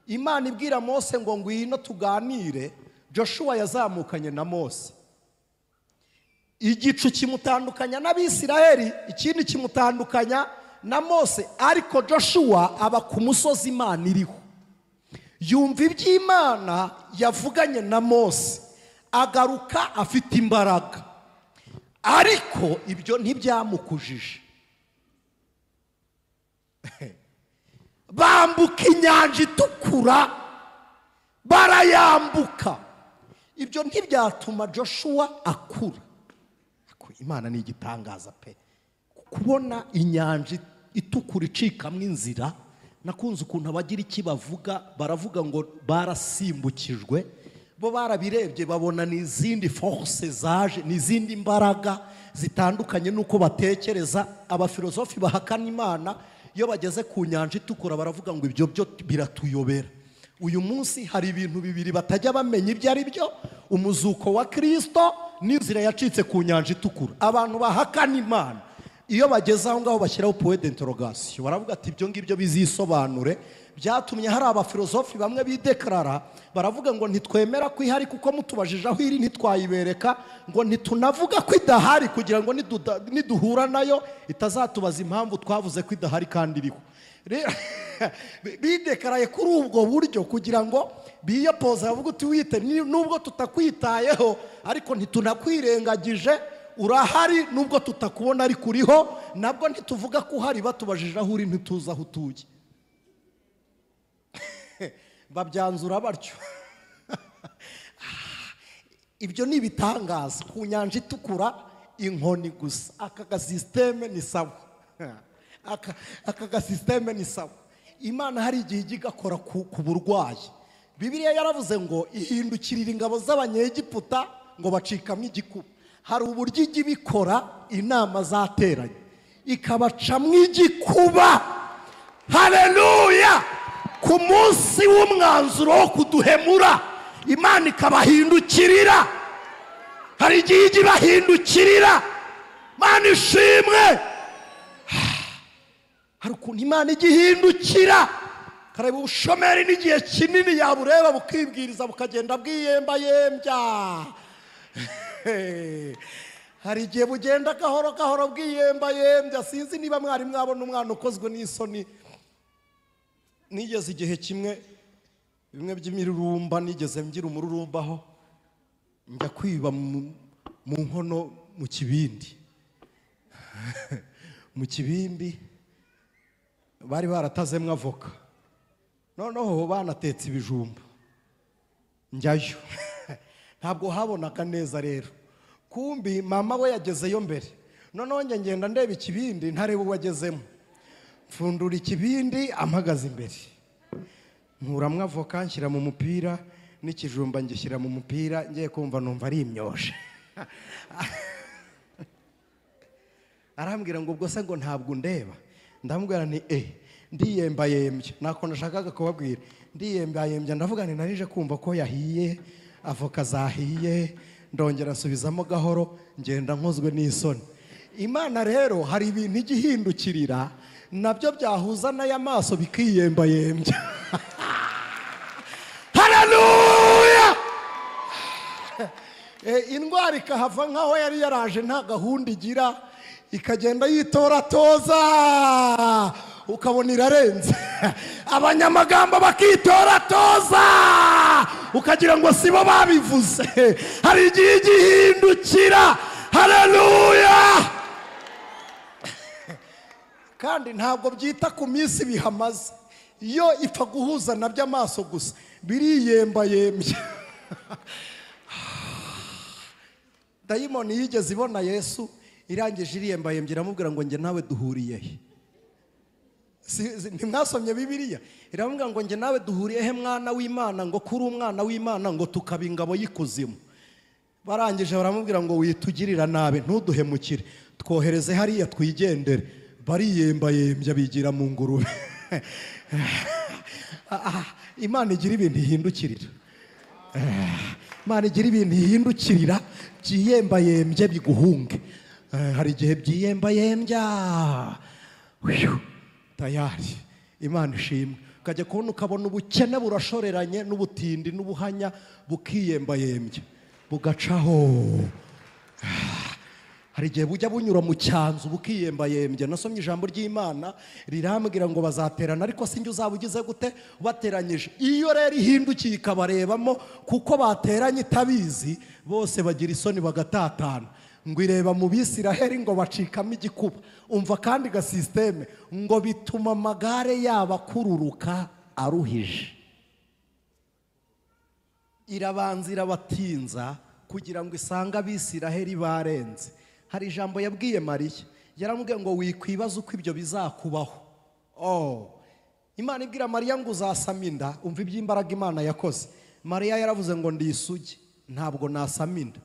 [SPEAKER 1] Imana ibwira Mose ngo ngwino tuganire. Joshua yazamukanye na Mose. Igicu kimutandukanya n'Abisiraheli, ikindi kimutandukanya na Mose, ariko Joshua aba ku musozi Imana iriho. Yumva iby'Imana yavuganye na Mose, agaruka afite imbaraga, ariko ibyo ntibyamukujije. Bambuka inyanja itukura, barayambuka. Ibyo ntibyatuma Joshua akura. Imana ni igitangaza pe. Kubona inyanja itukura icikamo inzira, nakunze ukuntu abagira iki bavuga, baravuga ngo barasimbukijwe. Bo barabirebye babona n'izindi force zaje, n'izindi mbaraga zitandukanye nuko batekereza. Abafilosofi bahakana Imana iyo bageze ku nyanja itukura baravuga ngo ibyo byo biratuyobera. Uyu munsi hari ibintu bibiri batajya bamenya ibyo ari byo: umuzuko wa Kristo n'inzira yacitse ku nyanja itukura. Abantu bahakana Imana iyo bageze aho ngaho bashyiraho point d'interrogation, baravuga ati ibyo ngibyo bizisobanure. Byatumye hari abafilosofi bamwe bideklarara, baravuga ngo ntitwemera ko ihari kuko mutubajije aho iri ntitwayibereka, ngo ntitunavuga ko idahari kugira ngo niduhura nayo itazatubaza impamvu twavuze ko idahari kandi iriho. Bidekaraye kuri ubwo buryo kugira ngo biyopoza, bavuga uti wite nubwo tutakwitayeho ariko ntitunakwirengagije, urahari nubwo tutakubona ariko uriho, nabwo ntituvuga ko uhari, batubajije aho uri ntituzi aho utuye. Babyanzura batyo. Ibyo ni ibitangaza. Ku nyanja itukura inkoni gusa. Aka gasisiteme ni sawa. Aka gasisiteme ni sawa. Imana hari igihe ijya igakora ku burwayi. Bibiliya yaravuze ngo ihindukirira ingabo z'Abanyegiputa ngo bacikamo igikuba. Hari uburyo ijya ibikora, inama zateranye ikabacamo igikuba. Haleluya! Ku munsi w'umwanzuro wo kuduhemura, Imana ikabahindukirira. Hari igihe ijya ibahindukirira. Imana ishimwe. Hari ukuntu Imana ijya ihindukira. Kareba ubushomeri n'igihe kinini yabureba bukibwiriza bukagenda bwiyembayembya. Hari igihe bugenda gahoro gahoro bwiyembayembya. Sinzi niba mwari mwabona umwana ukozwe n'isoni. Nigeze igihe kimwe bimwe by'imirurumba, nigeze ngira umururumbaho njya kwiba mu nkono mu kibindi. Mu kibindi bari baratazemwe avoka, noneho banatetse ibijumba, njyayo. Ntabwo habonaga neza rero, kumbi mama we yagezeyo mbere. Noneho njye ngenda ndeba ikibindi ntareba uwagezemo. Mfundura ikibindi ampagaze imbere, nkuramwo avoka nshyira mu mupira, n'ikijumba ngishyira mu mupira, ngiye kumva numva ari imyoshe. Arambwira ngo ubwo se ngo ntabwo ndeba. Ndamubwira nti ndiyembayembye. Nako nashakaga kubabwira, ndiyembayembye. Ndavuga nti narije kumva ko yahiye, avoka zahiye. Ndongera nsubizamo gahoro, ngenda nkozwe n'isoni. Imana rero hari ibintu igihindukirira nabyo byahuza n'aya maso bikiyembayembya. Indwara ikahava nkaho yari yaraje nta gahunda igira, ikagenda yitoratoza ukabona irarenze. Abanyamagambo bakitoratoza ukagira ngo sibo babivuze. Hari igihe gihindukira. Haleluya! Kandi ntabwo byita ku minsi bihamaze, iyo ipfa guhuza nabyo amaso gusa biriyembayembye. Dayimoni yigeze ibona Yesu irangije iriyembayembye iramubwira ngo njye nawe duhuriye he? Ntimwasomye Bibiliya? Iramubwira ngo njye nawe duhuriye he mwana w'Imana, ngo kuri umwana w'Imana ngo tukaba ingabo y'ikuzimu. Barangije baramubwira ngo witugirira nabi, ntuduhemukire, twohereze hariya twigendere. Bariyembayembya bigira mu ngurube. Imana igira ibintu ihindukirira. Imana igira ibintu ihindukirira, byiyembayembye biguhunge. Hari igihe byiyembayembya tayari. Imana ishimwe. Ukajya kubona ukabona ubukene burashoreranye n'ubutindi n'ubuhanya bukiyembayembya bugacaho. Hari igihe bujya bunyura mu cyanzu bukiyembayembya. Nasomye ijambo ry'Imana rirambwira ngo bazaterana, ariko sinjye uzaba ugize gute bateranyije. Iyo rero ihindukiye ikabarebamo kuko bateranye itabizi, bose bagira isoni bagatatana. Ngo ireba mu Bisiraheli ngo bacikamo igikuba. Umva kandi ga systeme ngo bituma amagare yabo akururuka aruhije. Irabanza irabatinza kugira ngo isange Abisiraheli barenze. Hari ijambo yabwiye Mariya, yaramubwiye ngo wikwibaza uko ibyo bizakubaho. Imana ibwira Mariya ngo uzasama inda. Umva iby'imbaraga Imana yakoze. Mariya yaravuze ngo ndi isugi, ntabwo nasama inda.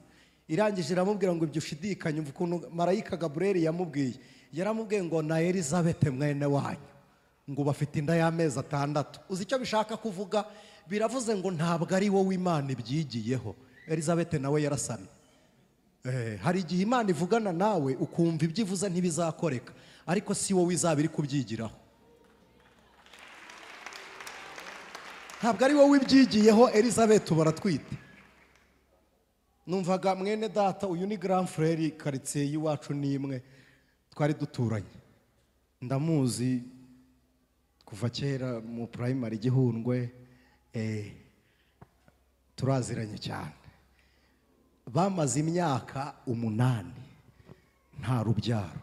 [SPEAKER 1] Irangije iramubwira ngo ibyo ushidikanye. Umva ukuntu marayika Gaburiyeli yamubwiye, yaramubwiye ngo na Elizabeth mwene wanyu ngo bafite inda y'amezi 6. Uzi icyo bishaka kuvuga? Biravuze ngo ntabwo ari wowe Imana ibyigiyeho. Elizabeth nawe yarasamye. Hari igihe Imana ivugana nawe ukumva ibyo ivuze ntibizakoreka, ariko si wowe izaba iri kubyigiraho. Ntabwo ari wowe ibyigiyeho. Elizabeth baratwite. Numvaga mwene data, uyu ni grand frère, quartier y'iwacu nimwe twari duturanye, ndamuzi kuva kera mu primary Gihundwe, turaziranye cyane. Bamaze imyaka 8 nta rubyaro.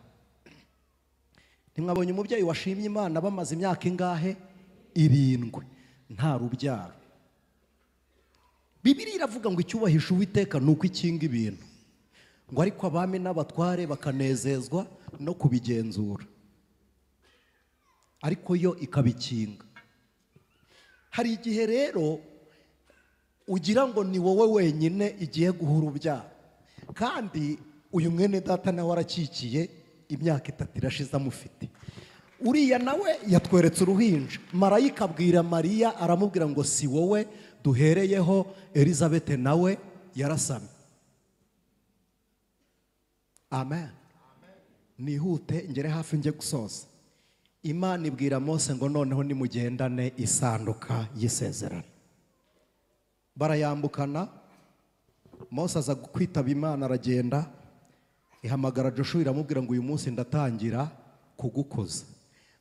[SPEAKER 1] Ntimwabonye umubyeyi washimye Imana bamaze imyaka ingahe? 7 nta rubyaro. Bibiliya iravuga ngo icyubahisha Uwiteka ni uko ikinga ibintu, ngo ariko abami n'abatware bakanezezwa no kubigenzura, ariko yo ikabikinga. Hari igihe rero ugira ngo ni wowe wenyine igiye guhura urubyaro, kandi uyu mwene data nawe arakikiye imyaka 3 irashize amufite. Uriya nawe yatweretse uruhinja. Marayika abwira Mariya aramubwira ngo si wowe duhereyeho, Elizabeth nawe yarasamye. Amen. Nihute ngere hafi nge gusoza. Imana ibwira Mose ngo noneho nimugendane isanduka y'isezerano. Barayambukana. Mose aza kwitaba Imana aragenda, ihamagara Joshua iramubwira ngo uyu munsi ndatangira kugukoza.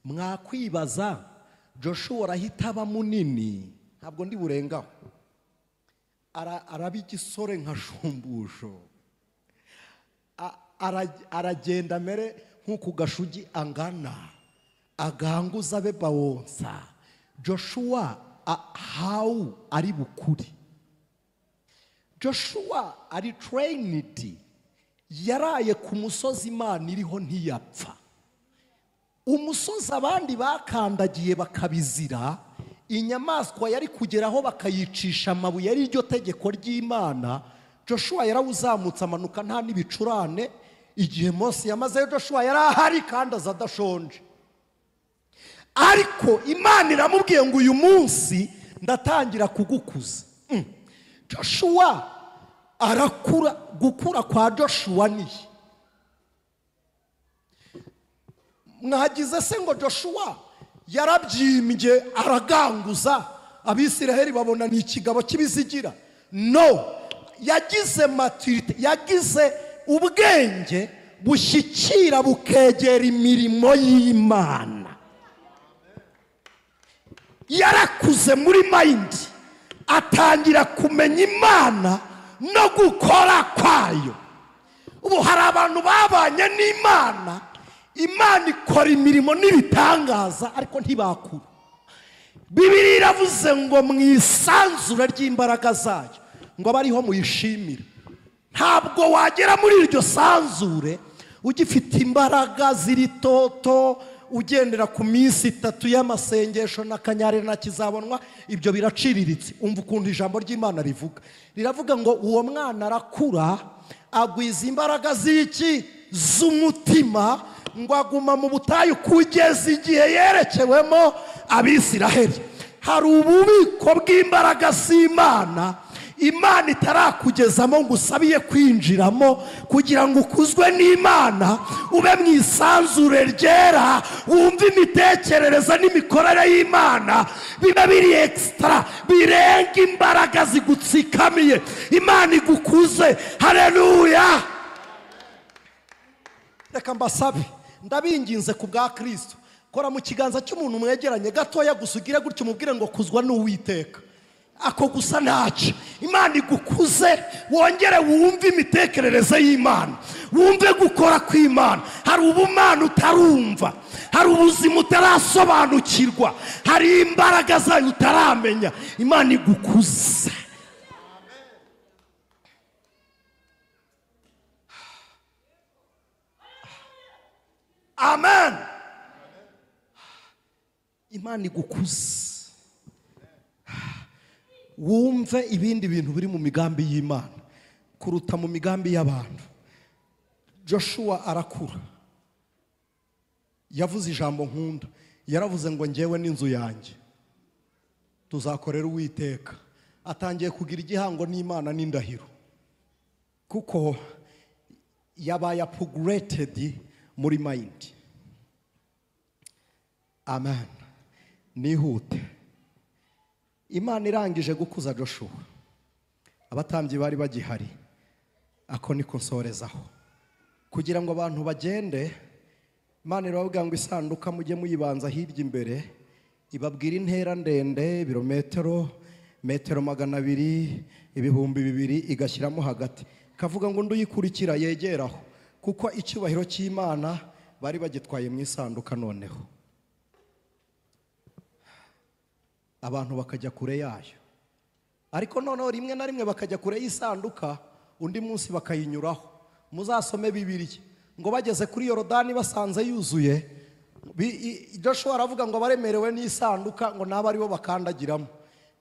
[SPEAKER 1] Mwakwibaza Joshua arahita aba munini, ntabwo ndi burengaho, araba igisore nka shumbusho, aragenda mere nk'uku gashugi angana, aganguza abe bawonsa. Joshua how ari bukuri. Joshua ari trained, yaraye ku musozi Imana iriho ntiyapfa. Umusozi abandi bakandagiye bakabizira, inyamaswa yari kugeraho bakayicisha amabuye, ari iryo tegeko ry'Imana. Joshua yarawuzamutse amanuka nta n'ibicurane. Igihe Mose yamazeyo Joshua yari ahari kandi aza adashonje. Ariko Imana iramubwiye ngo uyu munsi ndatangira kugukuza. Joshua arakura. Gukura kwa Joshua ni mwagize se ngo Joshua yarabyimbye araganguza, Abisiraheli babona ni ikigabo cy'ibizigira? No, Yagize maturité, yagize ubwenge bushyikira bukegera imirimo y'Imana. Yarakuze muri mind, atangira kumenya Imana no gukora kwayo. Ubu hari abantu babanye n'Imana, Imana ikora imirimo n'ibitangaza ariko ntibakura. Bibiliya iravuze ngo mu isanzura ry'imbaraga zayo ngo abariho muyishimire. Ntabwo wagera muri iryo sanzure ugifite imbaraga ziri toto, ugendera ku minsi 3 y'amasengesho na kanyarira na kizabonwa, ibyo biraciriritse. Umva ukuntu ijambo ry'Imana rivuga, riravuga ngo uwo mwana arakura agwiza imbaraga z'iki? Z'umutima, ngo aguma mu butayu kugeza igihe yerekewemo Abisiraheli. Hari ububiko bw'imbaraga z'Imana Imana itarakugezamo ngo usabiye kwinjiramo kugira ngo ukuzwe n'Imana, ube mu isanzure ryera, wumve imitekerereze n'imikorere y'Imana, biba biri extra, birenga imbaraga zigutsikamiye. Imana igukuze. Haleluya. Reka mbasabe, ndabinginze ku bwa Kristo, kora mu kiganza cy'umuntu mwegeranye gatoya gusa, ugire gutyo umubwire ngo kuzwa n'Uwiteka. Ako gusa ntacyo. Imana igukuze, wongere wumve imitekerereze y'Imana, wumve gukora kw'Imana. Hari ubumana utarumva, hari ubuzima utarasobanukirwa, hari imbaraga zayo utaramenya. Imana igukuze. Amen. Imana igukuze, wumve ibindi bintu biri mu migambi y'Imana kuruta mu migambi y'abantu. Joshua arakura, yavuze ijambo nkunda, yaravuze ngo njyewe n'inzu yanjye tuzakorera Uwiteka. Atangiye kugira igihango n'Imana n'indahiro, kuko yabaye upgraded muri mind. Amen. Nihute. Imana irangije gukuza Joshua, abatambyi bari bagihari, ako niko nsorezaho kugira ngo abantu bagende. Imana irababwira ngo isanduka mujye muyibanza hirya imbere, ibabwira intera ndende, ibirometero metero 200, 2000, igashyiramo hagati, kavuga ngo nduyikurikira yegeraho, kuko icyubahiro cy'Imana bari bagitwaye mu isanduka. Noneho abantu bakajya kure yayo, ariko noneho rimwe na rimwe bakajya kure y'isanduka, undi munsi bakayinyuraho. Muzasome Bibiliya ngo bageze kuri Yorodani basanze yuzuye, Joshua aravuga ngo baremerewe n'isanduka ngo nabo aribo bakandagiramo.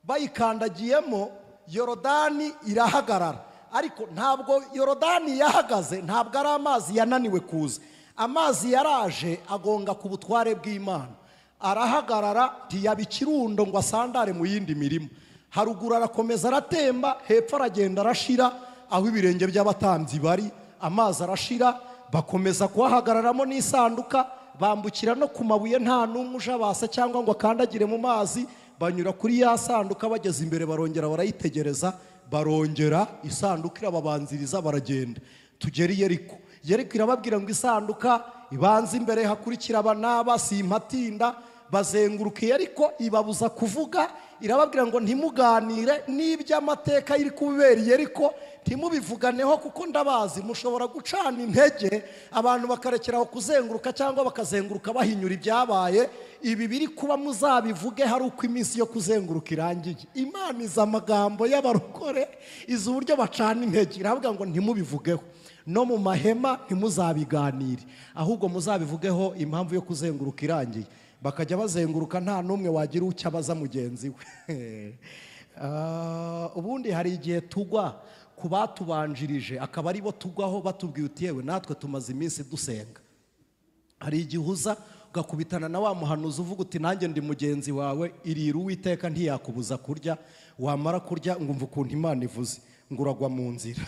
[SPEAKER 1] Bayikandagiyemo Yorodani irahagarara, ariko ntabwo Yorodani yahagaze, ntabwo ari amazi yananiwe kuza. Amazi yaraje agonga ku butware bw'Imana, arahagarara, ntiyaba ikirundo ngo asandare mu yindi mirimo. Haruguru arakomeza aratemba, hepfo aragenda arashira aho ibirenge by'abatambyi bari, amazi arashira, bakomeza kuhahagararamo n'isanduka, bambukira no ku mabuye nta n'umwe ujabasa cyangwa ngo akandagire mu mazi. Banyura kuri ya sanduka, bageze imbere barongera barayitegereza, barongera isanduka irababanziriza, baragenda. Tugera i Yeriko, Yeriko irababwira ngo isanduka ibanze imbere, hakurikira aba n'aba, simpatinda. Bazenguruka Yeriko, ibabuza kuvuga, irababwira ngo ntimuganire n'iby'amateka iri kubera Yeriko, ntimubivuganeho kuko ndabazi mushobora gucana intege abantu bakarekeraho kuzenguruka cyangwa bakazenguruka bahinyura ibyabaye. Ibi biri kuba muzabivuge hari uko iminsi yo kuzenguruka irangiye. Imana iza amagambo y'abarokore, izi uburyo bacana intege, iravuga ngo ntimubivugeho no mu mahema ntimuzabiganire, ahubwo muzabivugeho impamvu yo kuzenguruka irangiye. Bakajya bazenguruka nta n'umwe wagira icyo abaza mugenzi we. Ubundi hari igihe tugwa ku batubanjirije akaba aribo tugwaho batubwiye uti yewe natwe tumaze iminsi dusenga. Hari igihe uza ugakubitana na wa muhanuzi uvuga uti nanjye ndi mugenzi wawe, irira Uwiteka ntiyakubuza kurya, wamara kurya ngo umva ukuntu Imana ivuze ngo uragwa mu nzira.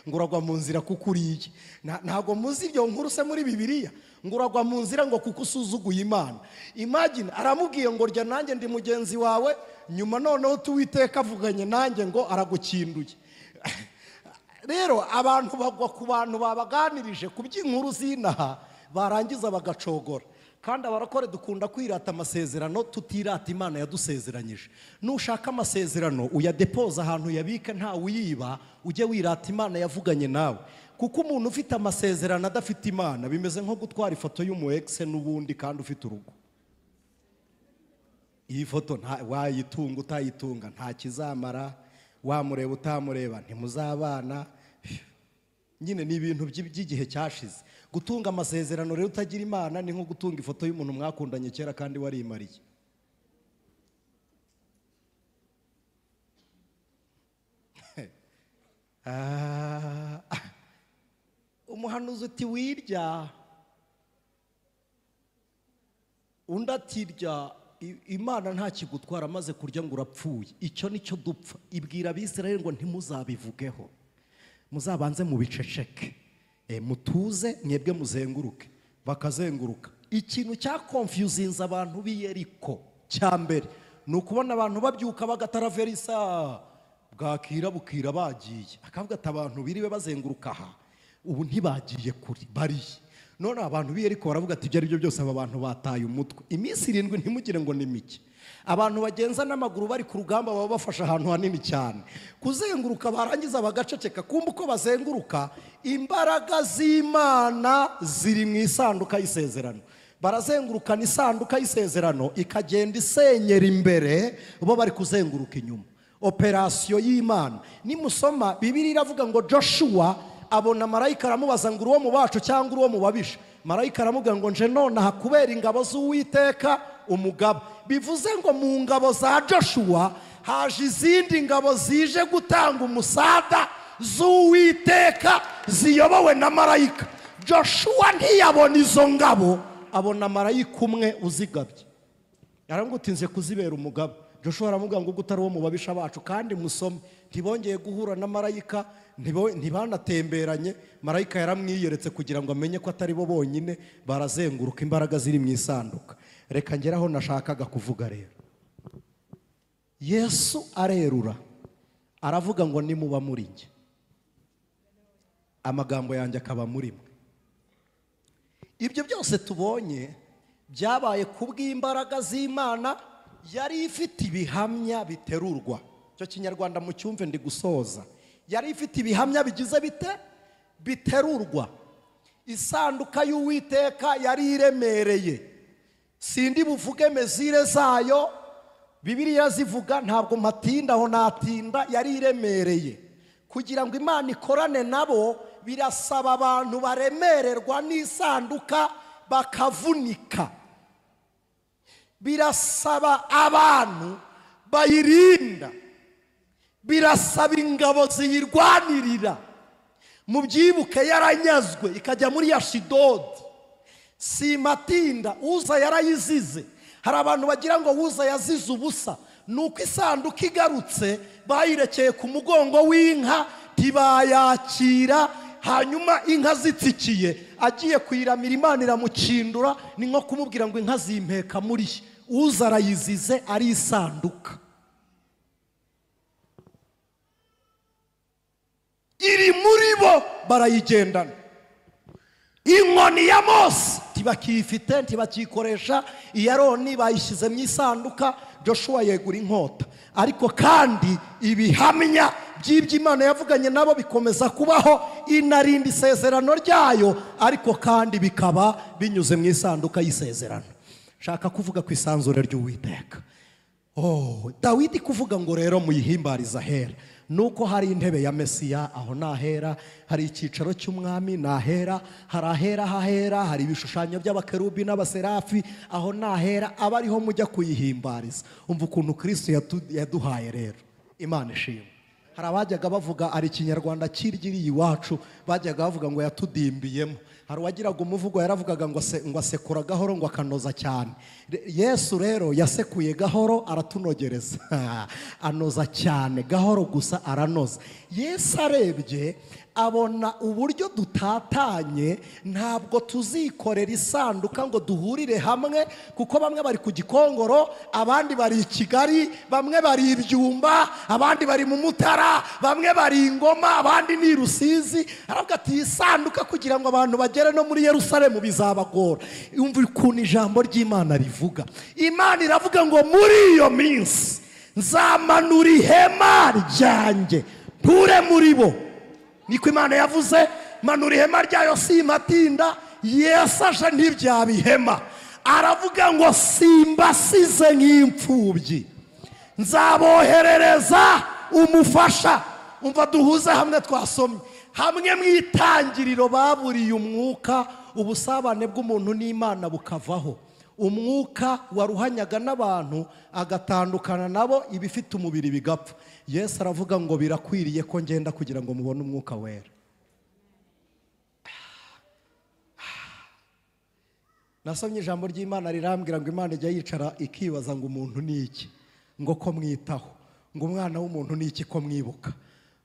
[SPEAKER 1] Ngo uragwa mu nzira kuko uriye. Ntabwo muzi ibyo nkuru se muri Bibiliya, ngo uragwa mu nzira ngo kuko usuzuguye Imana. Imagine aramubwiye ngo rya nanjye ndi mugenzi wawe, Nyuma noneho Uwiteka avuganye nanjye ngo aragukinduye. Rero abantu bagwa ku bantu babaganirije ku by'inkuru z'inaha, barangiza bagacogora. Kandi abarakore dukunda kwirata amasezerano, tutirata Imana yadusezeranyije. Nushaka amasezerano uyadepoza ahantu yabika nta uyiba, ujye wirata Imana yavuganye nawe. Kuko umuntu ufite amasezerano adafite Imana bimeze nko gutwara ifoto y'umu ex n'ubundi kandi ufite urugo. Iyi foto wayitunga utayitunga nta kizamara, wamureba utamureba ntimuzabana. Nyine ni ibintu by'igihe cyashize. Gutunga amasezerano rero utagira Imana ni nko gutunga ifoto y'umuntu mwakundanye kera kandi warimariye. Umuhanuzi uti wirya, undi atirya. Imana nta kigutwara amaze kurya ngo urapfuye. Icyo nicyo dupfa. Ibwira Abisirayeli ngo ntimuzabivugeho, muzabanze mubiceceke, mutuze mwebwe muzenguruke. Bakazenguruka. Ikintu cya confusinze abantu b'i Yeriko cya mbere ni ukubona abantu babyuka bagataraverisa, bwakira bukira bagiye. Akavuga ati abantu biriwe bazenguruka aha ubu ntibagiye kuri bariye. None abantu b'i Yeriko baravuga ati ibyo ari byo byose aba bantu bataye umutwe. Iminsi 7 ntimugire ngo ni mike. Abantu bagenza n'amaguru bari ku rugamba baba bafashe ahantu hanini cyane. Kuzenguruka barangiza bagaceceka. Kumva uko bazenguruka, imbaraga z'Imana ziri mu isanduka y'isezerano. Barazengurukana isanduka y'isezerano ikagenda isenyera imbere, bo bari kuzenguruka inyuma. Operasiyo y'Imana. Nimusoma Bibiliya iravuga ngo Joshua abona marayika aramubaza ngo uwo mu bacu cyangwa uwo mu babisha. Marayika aramubwira ngo nje nonaha kubera ingabo z'Uwiteka umugaba. Bivuze ngo mu ngabo za Joshua haje izindi ngabo zije gutanga umusada z'Uwiteka ziyobowe na marayika. Joshua ntiyabona izo ngabo, abona marayika umwe uzigabye. Yaramgutinze kuzibera umugaba. Joshua aramubwira ngo utari uwo mu babisha bacu. Kandi musome ntibongeye guhura na marayika, ntibanatemberanye. Marayika yaramwiyeretse kugira ngo amenye ko atari bo bonyine barazenguruka, imbaraga ziri mu isanduka. Reka ngeraho nashakaga kuvuga rero. Yesu arerura aravuga ngo nimuba muri njye, amagambo yanjye akaba muri mwe. Ibyo byose tubonye byabaye kubw'imbaraga z'Imana yari ifite ibihamya biterurwa. Cyo kinyarwanda mu cyumve ndi gusoza. Yari ifite ibihamya bigize bite? Biterurwa. Isanduka y'Uwiteka yari iremereye. Sindi buvuge mezire zayo, Bibiliya zivuga ntabwo matinda aho natinda. Yari iremereye. Kugira ngo Imana ikorane nabo birasaba abantu baremererwa n'isanduka bakavunika. Birasaba abantu bayirinda. Birasaba ingabo ziyirwanirira. Mubyibuke yaranyazwe ikajya muri Ashidodi. Si matinda, Uza yarayizize. Hari abantu bagira ngo Uza yazize ubusa. Nuko isanduka igarutse bayirekeye ku mugongo w'inka ntibayakira. Hanyuma inka zitsikiye agiye kuyiramira Imana iramukindura, ni nko kumubwira ngo inka zimpeka muri. Uza arayizize ari isanduka iri muri bo, barayigendana. Inkoni ya Mose ntibakiyifite, ntibakiyikoresha. Iya Aroni bayishyize mu isanduka. Joshua yegura inkota. Ariko kandi ibihamya by'iby'Imana yavuganye nabo bikomeza kubaho, inarinda isezerano ryayo, ariko kandi bikaba binyuze mu isanduka y'isezerano. Shaka kuvuga ku isanzure ry'Uwiteka. Oh, Dawidi kuvuga ngo rero muyihimbariza ahera. Nuko hari intebe ya Mesiya aho nahera, hari icyicaro cy'umwami nahera, hari ahera hahera, hari ibishushanyo by'abakerubi n'abaserafi aho nahera, abariho mujya kuyihimbariza. Umva ukuntu Kristo yaduhaye rero. Imana ishimwe. Hari abajyaga bavuga ari ikinyarwanda kirgiriye iwacu, bajyaga bavuga ngo yatudimbiyemo. Hari uwagiraga umuvugo yaravugaga ngo asekura gahoro ngo akanoza cyane. Yesu rero yasekuye gahoro aratunogereza, anoza cyane, gahoro gusa aranoza. Yesu arebye abona uburyo dutatanye, ntabwo tuzikorera isanduka ngo duhurire hamwe, kuko bamwe bari ku Gikongoro, abandi bari i Kigali, bamwe bari ibyumba, abandi bari mu Mutara, bamwe bari Ingoma, abandi ni Rusizi. Aravuga ati isanduka kugira ngo abantu bagere no muri Yerusalemu bizabagora. Umva ukuntu ijambo ry'Imana rivuga. Imana iravuga ngo muri iyo minsi nzamanura ihema ryanjye nture muri bo. Niko Imana yavuze, manura ihema ryayo simatinda. Yesu aje ntibyaba ihema, aravuga ngo simbasize nk'imfubyi, nzaboherereza umufasha. Umva duhuze hamwe twasomye hamwe mu itangiriro baburiye umwuka, ubusabane bw'umuntu n'Imana bukavaho. Umwuka waruhanyaga n'abantu agatandukana nabo, ibifite umubiri bigapfa. Yesu aravuga ngo birakwiriye ko ngenda kugira ngo mubone umwuka wera. Nasomye ijambo ry'Imana rirambwira ngo Imana ijya yicara ikibaza ngo umuntu ni iki, ngo ko mwitaho, ngo umwana w'umuntu ni iki ko mwibuka,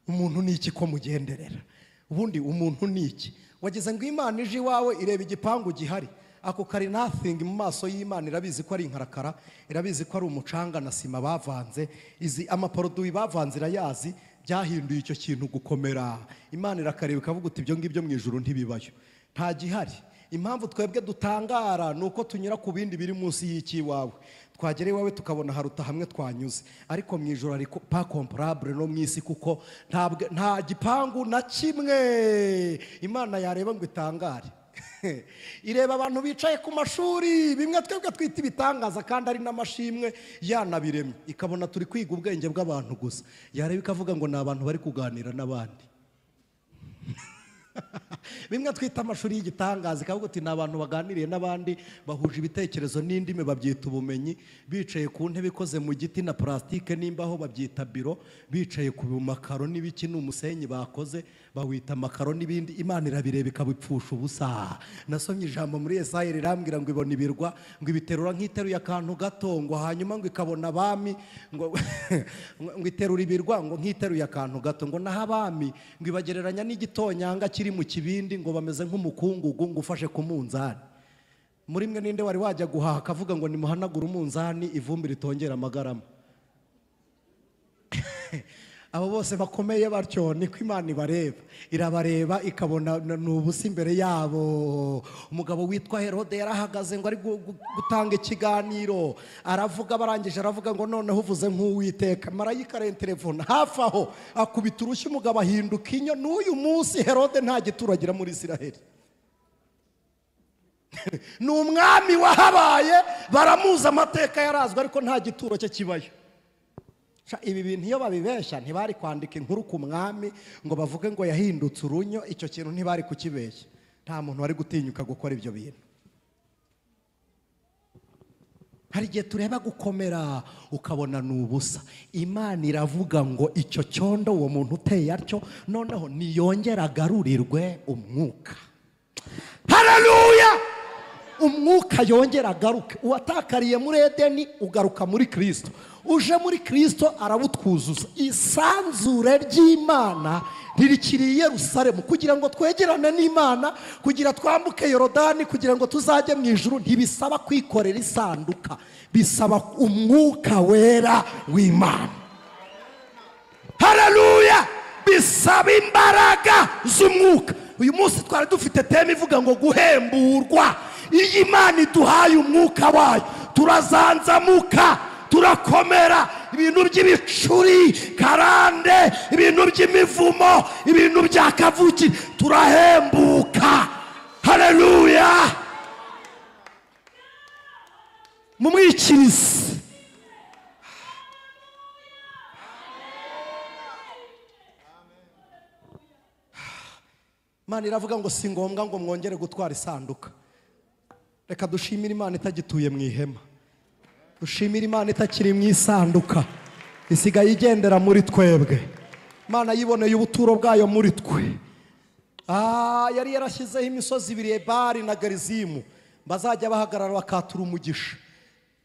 [SPEAKER 1] umuntu ni iki ko mugenderera, ubundi umuntu ni iki. Wagize ngo Imana ije iwawe ireba igipangu gihari, ako kari nothing mu maso y'Imana. Irabizi ko ari inkarakara, irabizi ko ari umucanga na sima bavanze, izi amaporoduwi bavanze irayazi, byahinduye icyo kintu gukomera. Imana irakareba ikavuga uti ibyo ngibyo mu ijuru ntibibayo, nta gihari. Impamvu twebwe dutangara nuko tunyura ku bindi biri munsi y'iki iwawe, twagera iwawe tukabona haruta hamwe twanyuze, ariko mu ijuru ari pas comparable no mu isi, kuko nta gipangu na kimwe Imana yareba ngo itangare. Ireba abantu bicaye ku mashuri, bimwe twebwe twita ibitangaza kandi ari n'amashimwe yanabiremye, ikabona turi kwiga ubwenge bw'abantu gusa. Yareba ikavuga ngo ni abantu bari kuganira n'abandi. Bimwe twita amashuri y'igitangaza, ikavuga uti ni abantu baganiriye n'abandi bahuje ibitekerezo n'indimi, babyita ubumenyi. Bicaye ku ntebe ikoze mu giti na plastique n'imbaho, babyita biro. Bicaye ku makaro n'ibiki n'umusenyi bakoze, bawita amakaro n'ibindi. Imana irabireba ikabipfusha ubusa. Nasomye ijambo muri Yesaya rirambwira ngo ibona ibirwa, ngo ibiterura nk'iteruye akantu gato, ngo hanyuma ngo ikabona abami, ngo ngo iterura ibirwa ngo nk'iteruye akantu gato, ngo naho abami ngo ibagereranya n'igitonyanga kiri mu kibindi, ngo bameze nk'umukungugu ngo ufashe ku munzani. Muri mwe ninde wari wajya guhaha akavuga ngo nimuhanagure umunzani ivumbi ritongera amagarama? Abo bose bakomeye batyo niko Imana ibareba. Irabareba ikabona ni ubusa imbere yabo. Umugabo witwa Herode yarahagaze ngo ari gutanga ikiganiro, aravuga, barangije aravuga ngo noneho uvuze nk'Uwiteka. Marayika arentelefone hafi aho akubita urushyi, umugabo ahinduka inyo. N'uyu munsi Herode nta gituro agira muri Isiraheli. Ni umwami wahabaye, baramuzi, amateka yarazwe, ariko nta gituro cye kibayo. Ibi bintu iyo babibeshya ntibari kwandika inkuru ku mwami ngo bavuge ngo yahindutse urunyo, icyo kintu ntibari kukibeshya. Nta muntu wari gutinyuka gukora ibyo bintu. Hari igihe tureba gukomera ukabona ni ubusa. Imana iravuga ngo icyo cyondo uwo muntu uteye atyo noneho niyongera agarurirwe umwuka. Haleluya! Umwuka yongera agaruke. Uwatakariye muri Edeni ugaruka muri Kristo. Uje muri Kristo arabutwuzuza. Isanzure ry'Imana ririkiriye Yerusalemu kugira ngo twegerane n'Imana, kugira twambuke Yorodani, kugira ngo tuzajye mu ijuru. Ntibisaba kwikorera isanduka, bisaba umwuka wera w'Imana. Haleluya! Bisaba imbaraga z'umwuka. Uyu munsi twari dufite teme ivuga ngo guhemburwa. Iyi Imana iduhaye umwuka wayo turazanzamuka, turakomera. Ibintu by'ibicuri karande, ibintu by'imivumo, ibintu bya kavuki, turahembuka. Haleluya! Mumwikirize. Imana iravuga ngo si ngombwa ngo mwongere gutwara isanduka. Reka dushimire Imana itagituye mu ihema, dushimire Imana itakiri mu isanduka, isigaye igendera muri twebwe. Imana yiboneye ubuturo bwayo muri twe. Yari yarashyizeho imisozi ibiri, Ebali na Garizimu, bazajya bahagarara bakatura umugisha,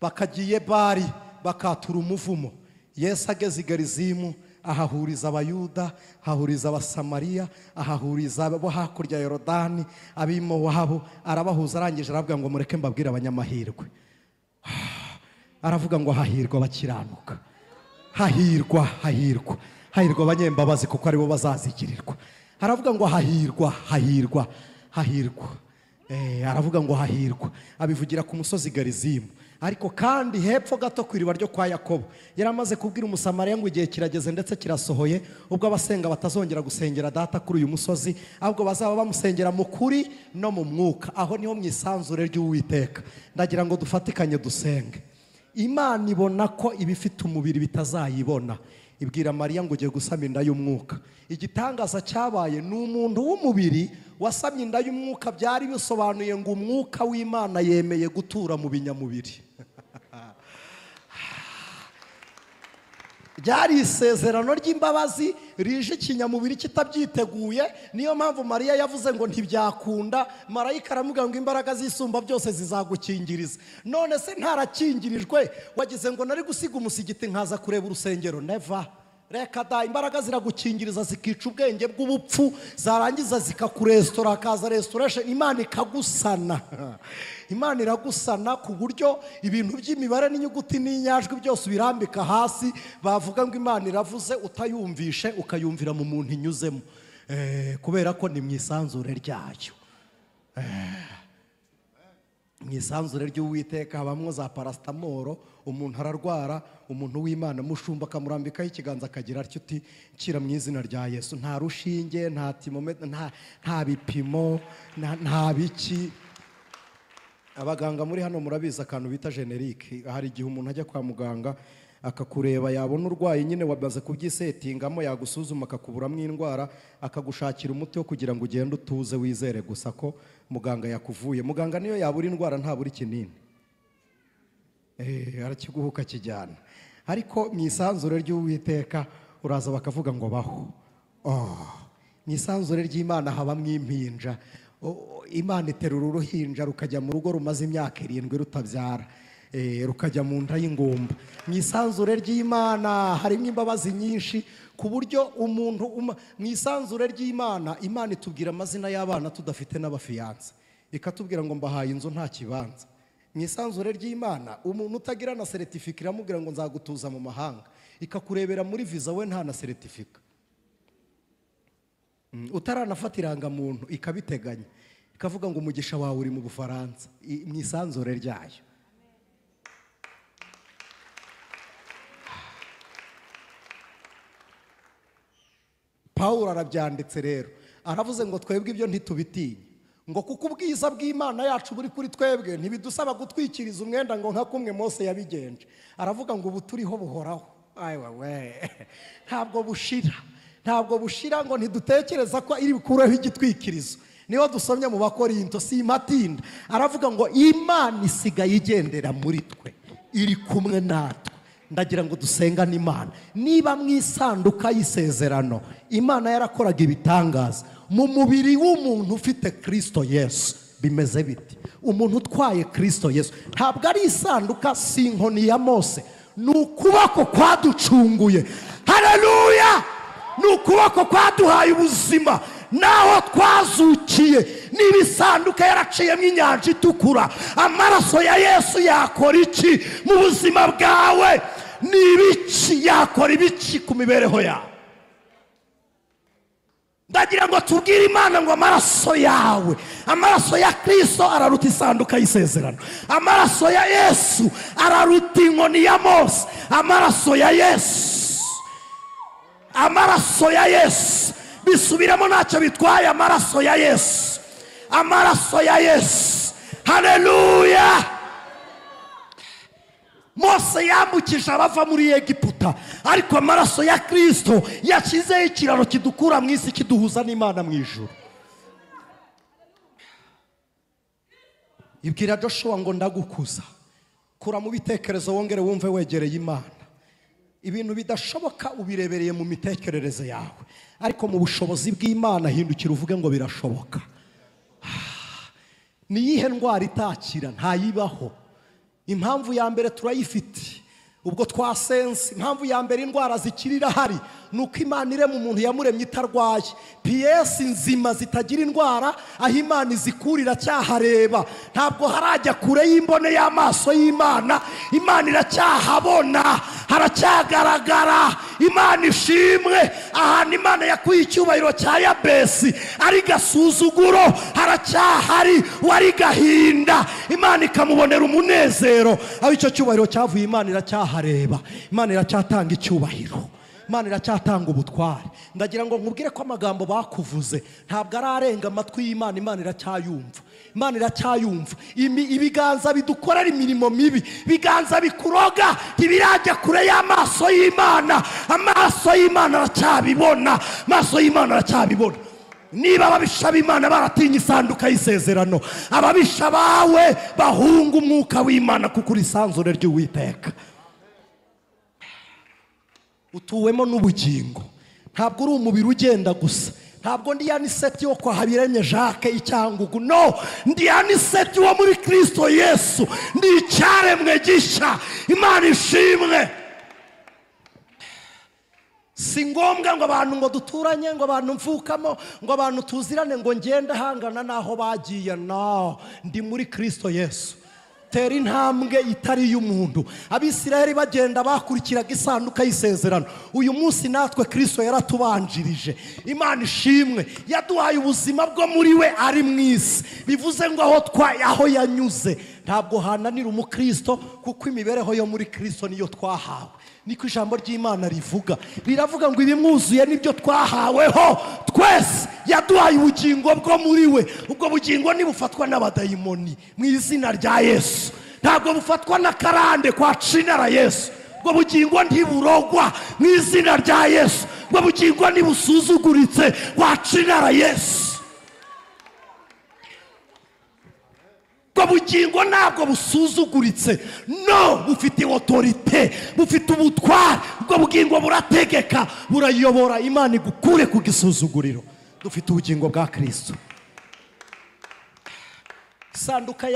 [SPEAKER 1] bakagiye Ebali bakatura umuvumo. Yesu ageze i Garizimu ahahuriza Abayuda, ahahuriza Abasamariya, ahahuriza abo hakurya ya Yorodani, ab'Imowabu, arabahuza. Arangije aravuga ngo mureke mbabwire abanyamahirwe. Aravuga ngo hahirwa abakiranuka, hahirwa, hahirwa, hahirwa abanyembabazi kuko aribo bazazigirirwa. Aravuga ngo hahirwa, hahirwa, hahirwa. Aravuga ngo hahirwa, abivugira ku musozi Garizimu. Ariko kandi hepfo gato ku iriba ryo kwa Yakobo yaramaze kubwira Umusamariya ngo igihe kirageze ndetse kirasohoye, ubwo abasenga batazongera gusengera data kuri uyu musozi, ahubwo bazaba bamusengera mu kuri no mu mwuka. Aho niho mu isanzure ry'Uwiteka. Ndagira ngo dufatikanye dusenge. Imana ibona ko ibifite umubiri bitazayibona, ibwira Mariya ngo ugiye gusama inda y'umwuka. Igitangaza cyabaye ni umuntu w'umubiri wasamye inda y'umwuka, byari bisobanuye ngo umwuka w'Imana yemeye gutura mu binyamubiri. Ryari isezerano ry'imbabazi rije ikinyamubiri kitabyiteguye. Niyo mpamvu Mariya yavuze ngo ntibyakunda, marayika aramubwira ngo imbaraga z'isumba byose zizagukingiriza. None se ntarakingirijwe, wagize ngo nari gusiga umusigiti nkaza kureba urusengero? Never. Reka da, imbaraga ziragukingiriza zikica ubwenge bw'ubupfu, zarangiza zikakurestora, hakaza restoration, Imana ikagusana. Imana iragusana ku buryo ibintu by'imibare n'inyuguti n'inyajwi byose ubirambika hasi, bavuga ngo Imana iravuze utayumvishe ukayumvira mu muntu inyuzemo, kubera ko ni mu isanzure ryayo. Mu isanzure ry'Uwiteka habamwo za paracetamol. Umuntu ararwara, umuntu w'Imana mushumba akamurambikaho ikiganza akagira atyo uti kira mu izina rya Yesu. Nta rushinge, nta timometer, nta bipimo, nta biki. Abaganga muri hano murabizi akantu bita generique. Hari igihe umuntu ajya kwa muganga akakureba, yabona urwaye nyine wamaze kubyisetingamo, yagusuzuma akakuburamo indwara, akagushakira umuti wo kugira ngo ugende utuze wizere gusa ko muganga yakuvuye. Muganga niyo yabura indwara ntabura ikinini, arakiguhuka kijyana. Ariko mu isanzure ry'Uwiteka uraza bakavuga ngo baho. Mu isanzure ry'Imana habamo impinja. Imana iterura uruhinja rukajya mu rugo rumaze imyaka 7 rutabyara, rukajya mu nda y'ingumba. Mu isanzure ry'Imana harimo imbabazi nyinshi ku buryo umuntu mu isanzure ry'Imana, Imana itubwira amazina y'abana tudafite n'abafiyanse, ikatubwira ngo mbahaye inzu nta kibanza. Mu isanzure ry'Imana umuntu utagira na seritifika iramubwira ngo nzagutuza mu mahanga, ikakurebera muri visa we nta na seritifika, utaranafata irangamuntu ikabiteganya, ikavuga ngo umugisha wawe uri mu Bufaransa. Mu isanzure ryayo. Pawulo arabyanditse rero, aravuze ngo twebwe ibyo ntitubitinya, ngo kuko ubwiza bw'Imana yacu buri kuri twebwe ntibidusaba gutwikiriza umwenda ngo nka kumwe Mose yabigenje. Aravuga ngo ubu turiho buhoraho. Ayiwe, ntabwo bushira, ntabwo bushira, ngo ntidutekereza ko iri bukureho igitwikirizo. Niyo dusomye mu Bakorinto, si matinda, aravuga ngo Imana isigaye igendera muri twe, iri kumwe natwe. Ndagira ngo dusengane Imana. Niba mu isanduka y'isezerano Imana yarakoraga ibitangaza mu mubiri w'umuntu ufite Kristo Yesu, bimeze biti? Umuntu utwaye Kristo Yesu ntabwo ari isanduka, si inkoni ya Mose, ni ukuboko kwaducunguye. Haleluya! Ni ukuboko kwaduhaye ubuzima naho twazukiye. Niba isanduka yaraciyemo inyanja itukura, amaraso ya Yesu yakora iki mu buzima bwawe? Ni ibiki yakora ibiki ku mibereho yawe? Ndagira ngo tubwire Imana ngo amaraso yawe, amaraso ya Kristo araruta isanduka y'isezerano, amaraso ya Yesu araruta inkoni ya Mose, amaraso ya Yesu, amaraso ya Yesu. Bisubiramo ntacyo bitwaye, amaraso ya Yesu, amaraso ya Yesu. Haleluya! Mose yambukije abava muri Egiputa, ariko amaraso ya Kristo yashyizeho ikiraro kidukura mu isi kiduhuza n'Imana mu ijuru. Ibwira Joshua ngo ndagukuza, kura mu bitekerezo wongere wumve wegereye Imana. Ibintu bidashoboka ubirebereye mu mitekerereze yawe, ariko mu bushobozi bw'Imana hindukira uvuge ngo birashoboka. Ni iyihe ndwara itakira? Ntayibaho. Impamvu ya mbere turayifite ubwo twasenze. Impamvu ya mbere indwara zikirira hari nuko Imana irema umuntu yamuremye itarwaye. Piyesi nzima zitagira indwara aho Imana izikurira cyahareba, ntabwo harajya kure y'imbone y'amaso y'Imana. Imana iracyahabona, haracyagaragara. Imana ishimwe. Ahantu Imana yakuye icyubahiro cya Yabesi ari gasuzuguro haracyahari, wari gahinda, Imana ikamubonera umunezero. Aho icyo cyubahiro cyavuye Imana iracyahareba, Imana iracyatanga icyubahiro, Imana iracyatanga ubutware. Ndagira ngo nkubwire ko amagambo bakuvuze ntabwo ararenga amatwi y'Imana. Imana iracyayumva, Imana iracyayumva. Ibiganza bidukorera imirimo mibi, ibiganza bikuroga ntibirajya kure y'amaso y'Imana. Amaso y'Imana aracyabibona, amaso y'Imana aracyabibona. Niba ababisha b'Imana baratinye isanduka y'isezerano, ababisha bawe bahunga umwuka w'Imana kuko uri isanzure ry'Uwiteka. Utuwemo n'ubugingo, ntabwo uri umubiri ugenda gusa. Ntabwo ndi Aniseti wo kwa Habiremye Jacques Icyangugu, no, ndi Aniseti wo muri Kristo Yesu, ndi icyaremwe gishya. Imana ishimwe. Si ngombwa ngo abantu ngo duturanye, ngo abantu mvukamo, ngo abantu tuzirane, ngo ngende hangana naho bagiye. No, ndi muri Kristo Yesu. Tera intambwe itari y'umuntu. Abisirayeli bagenda bakurikiraga isanduka y'isezerano. Uyu munsi natwe Kristo yaratubanjirije. Imana ishimwe, yaduhaye ubuzima bwo muri we ari mu isi. Bivuze ngo aho aho yanyuze ntabwo hananira umukristo, kuko imibereho yo muri Kristo niyo twahawe. Niko ijambo ry'Imana rivuga, riravuga ngo ibimwuzuye nibyo twahaweho twese. Yaduhaye ubugingo bwo muri we. Ubwo bugingo ntibufatwa n'abadayimoni mu izina rya Yesu, ntabwo bufatwa na karande kwa cinara Yesu. Ubwo bugingo ntiburogwa mu izina rya Yesu, ubwo bugingo ntibusuzuguritse kwa cinara Yesu. Ubwo bugingo ntabwo busuzuguritse, no, bufite autorite, bufite ubutware. Ubwo bugingo burategeka, burayobora. Imana igukure ku gisuzuguriro. Dufite ubugingo bwa Kristo. Isanduka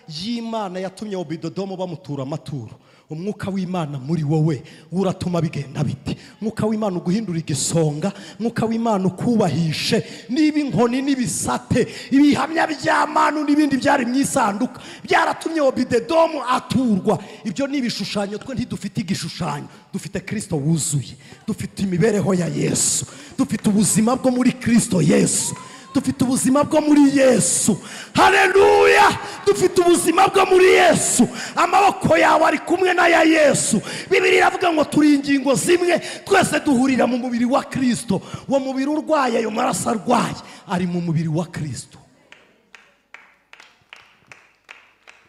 [SPEAKER 1] y'Imana yatumye Obidodomo bamutura amaturo. Umwuka w'Imana muri wowe uratuma bigenda bite? Umwuka w'Imana uguhindura igisonga, umwuka w'Imana ukubahishe. Niba inkoni n'ibisate, ibihamya by'amanu n'ibindi byari mu isanduka byaratumye Obidodomo aturwa, ibyo ni ibishushanyo. Twe ntidufite igishushanyo, dufite Kristo wuzuye, dufite imibereho ya Yesu, dufite ubuzima bwo muri Kristo Yesu, dufite ubuzima bwo muri Yesu. Haleluya! Dufite ubuzima bwo muri Yesu. Amaboko yawe ari kumwe n'aya Yesu. Bibiliya iravuga ngo turi ingingo zimwe, twese duhurira mu mubiri wa Kristo. Uwo mubiri urwaye, ayo maraso arwaye ari mu mubiri wa Kristo.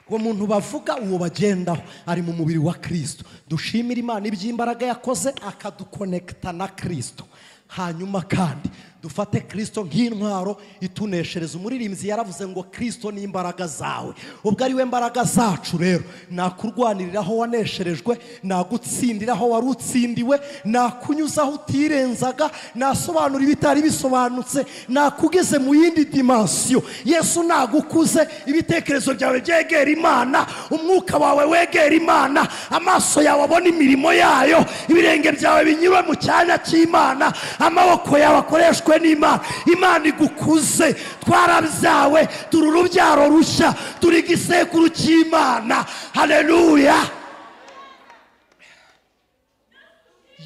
[SPEAKER 1] Uwo muntu bavuga, uwo bagendaho, ari mu mubiri wa Kristo. Dushimira Imana iby'imbaraga yakoze akadukonekta na Kristo. Hanyuma kandi dufate Kristo nk'intwaro ituneshereza. Umuririmbyi yaravuze ngo Kristo ni imbaraga zawe. Ubwo ari we mbaraga zacu rero, nakurwaniriraho wanesherejwe, nagutsindiraho wari utsindiwe, nakunyuzaho utirenzaga, nasobanura ibitari bisobanutse, nakugeze mu yindi dimension. Yesu nagukuze, ibitekerezo byawe byegera Imana, umwuka wawe wegera Imana, amaso yawe abona imirimo yayo, ibirenge byawe binyurwe mu cyanya cy'Imana, amaboko yawe akoreshwe n'Imana. Imana igukuze. Twarabyawe, turi urubyaro rushya, turi igisekuru cy'Imana. Haleluya!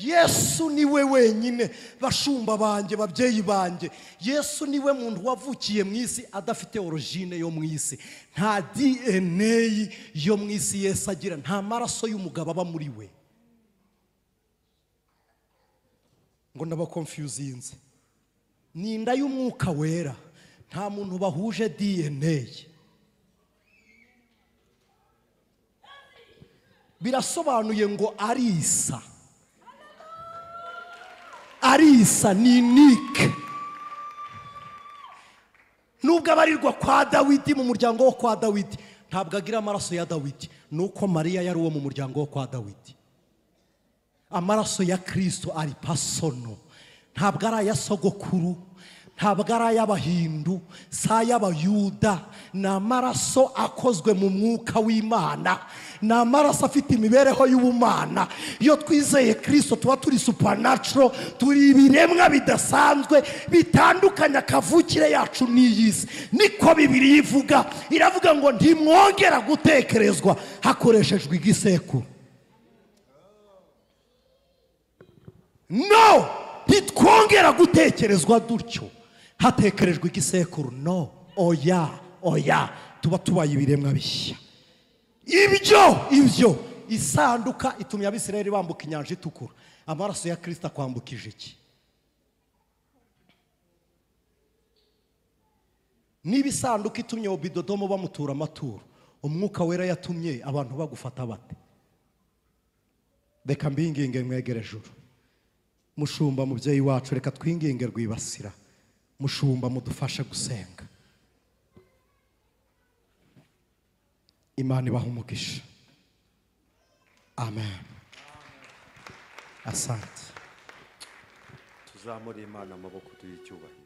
[SPEAKER 1] Yesu niwe wenyine. Bashumba banjye, babyeyi banjye, Yesu niwe muntu wavukiye mu isi adafite origine yo mu isi. Nta DNA yo mu isi Yesu agira, nta maraso y'umugabo aba muri we. Ngo ndabakonfuzinze. Ni inda y'umwuka wera, nta muntu bahuje DNA. Birasobanuye ngo arisa, arisa ni unique. Nubwo abarirwa kwa Dawidi, mu muryango wo kwa Dawidi, ntabwo agira amaraso ya Dawidi. Nuko Mariya yari uwo mu muryango wo kwa Dawidi.
[SPEAKER 2] Amaraso ya Kristo ari pasono, ntabwo ari aya sogokuru, ntabwo ari ay'abahindu, si ay'abayuda. Ni amaraso akozwe mu mwuka w'Imana, ni amaraso afite imibereho y'ubumana. Iyo twizeye Kristo tuba turi supernatural, turi ibiremwa bidasanzwe bitandukanye akavukire yacu n'iy'isi. Niko Bibiliya ivuga, iravuga ngo ntimwongera gutekerezwa hakoreshejwe igisekuru. No, ntitwongera gutekerezwa dutyo hatekerejwe igisekuru. No, oya, oya, tuba tubaye ibiremwa bishya. Ibyo isanduka itumye Abisirayeli bambuka inyanja itukura. Amaraso ya Kristo akwambukije iki? Niba isanduka itumye Obidodomo bamutura amaturo, umwuka wera yatumye abantu bagufata bate? Reka mbinginge mwegere ejuru. Mushumba mubyeyi wacu, reka twinginge Rwibasira. Mushumba mudufashe gusenga. Imana ibahe umugisha. Amen. Asante.
[SPEAKER 3] Tuzamure Imana amaboko tuyicyubahiro.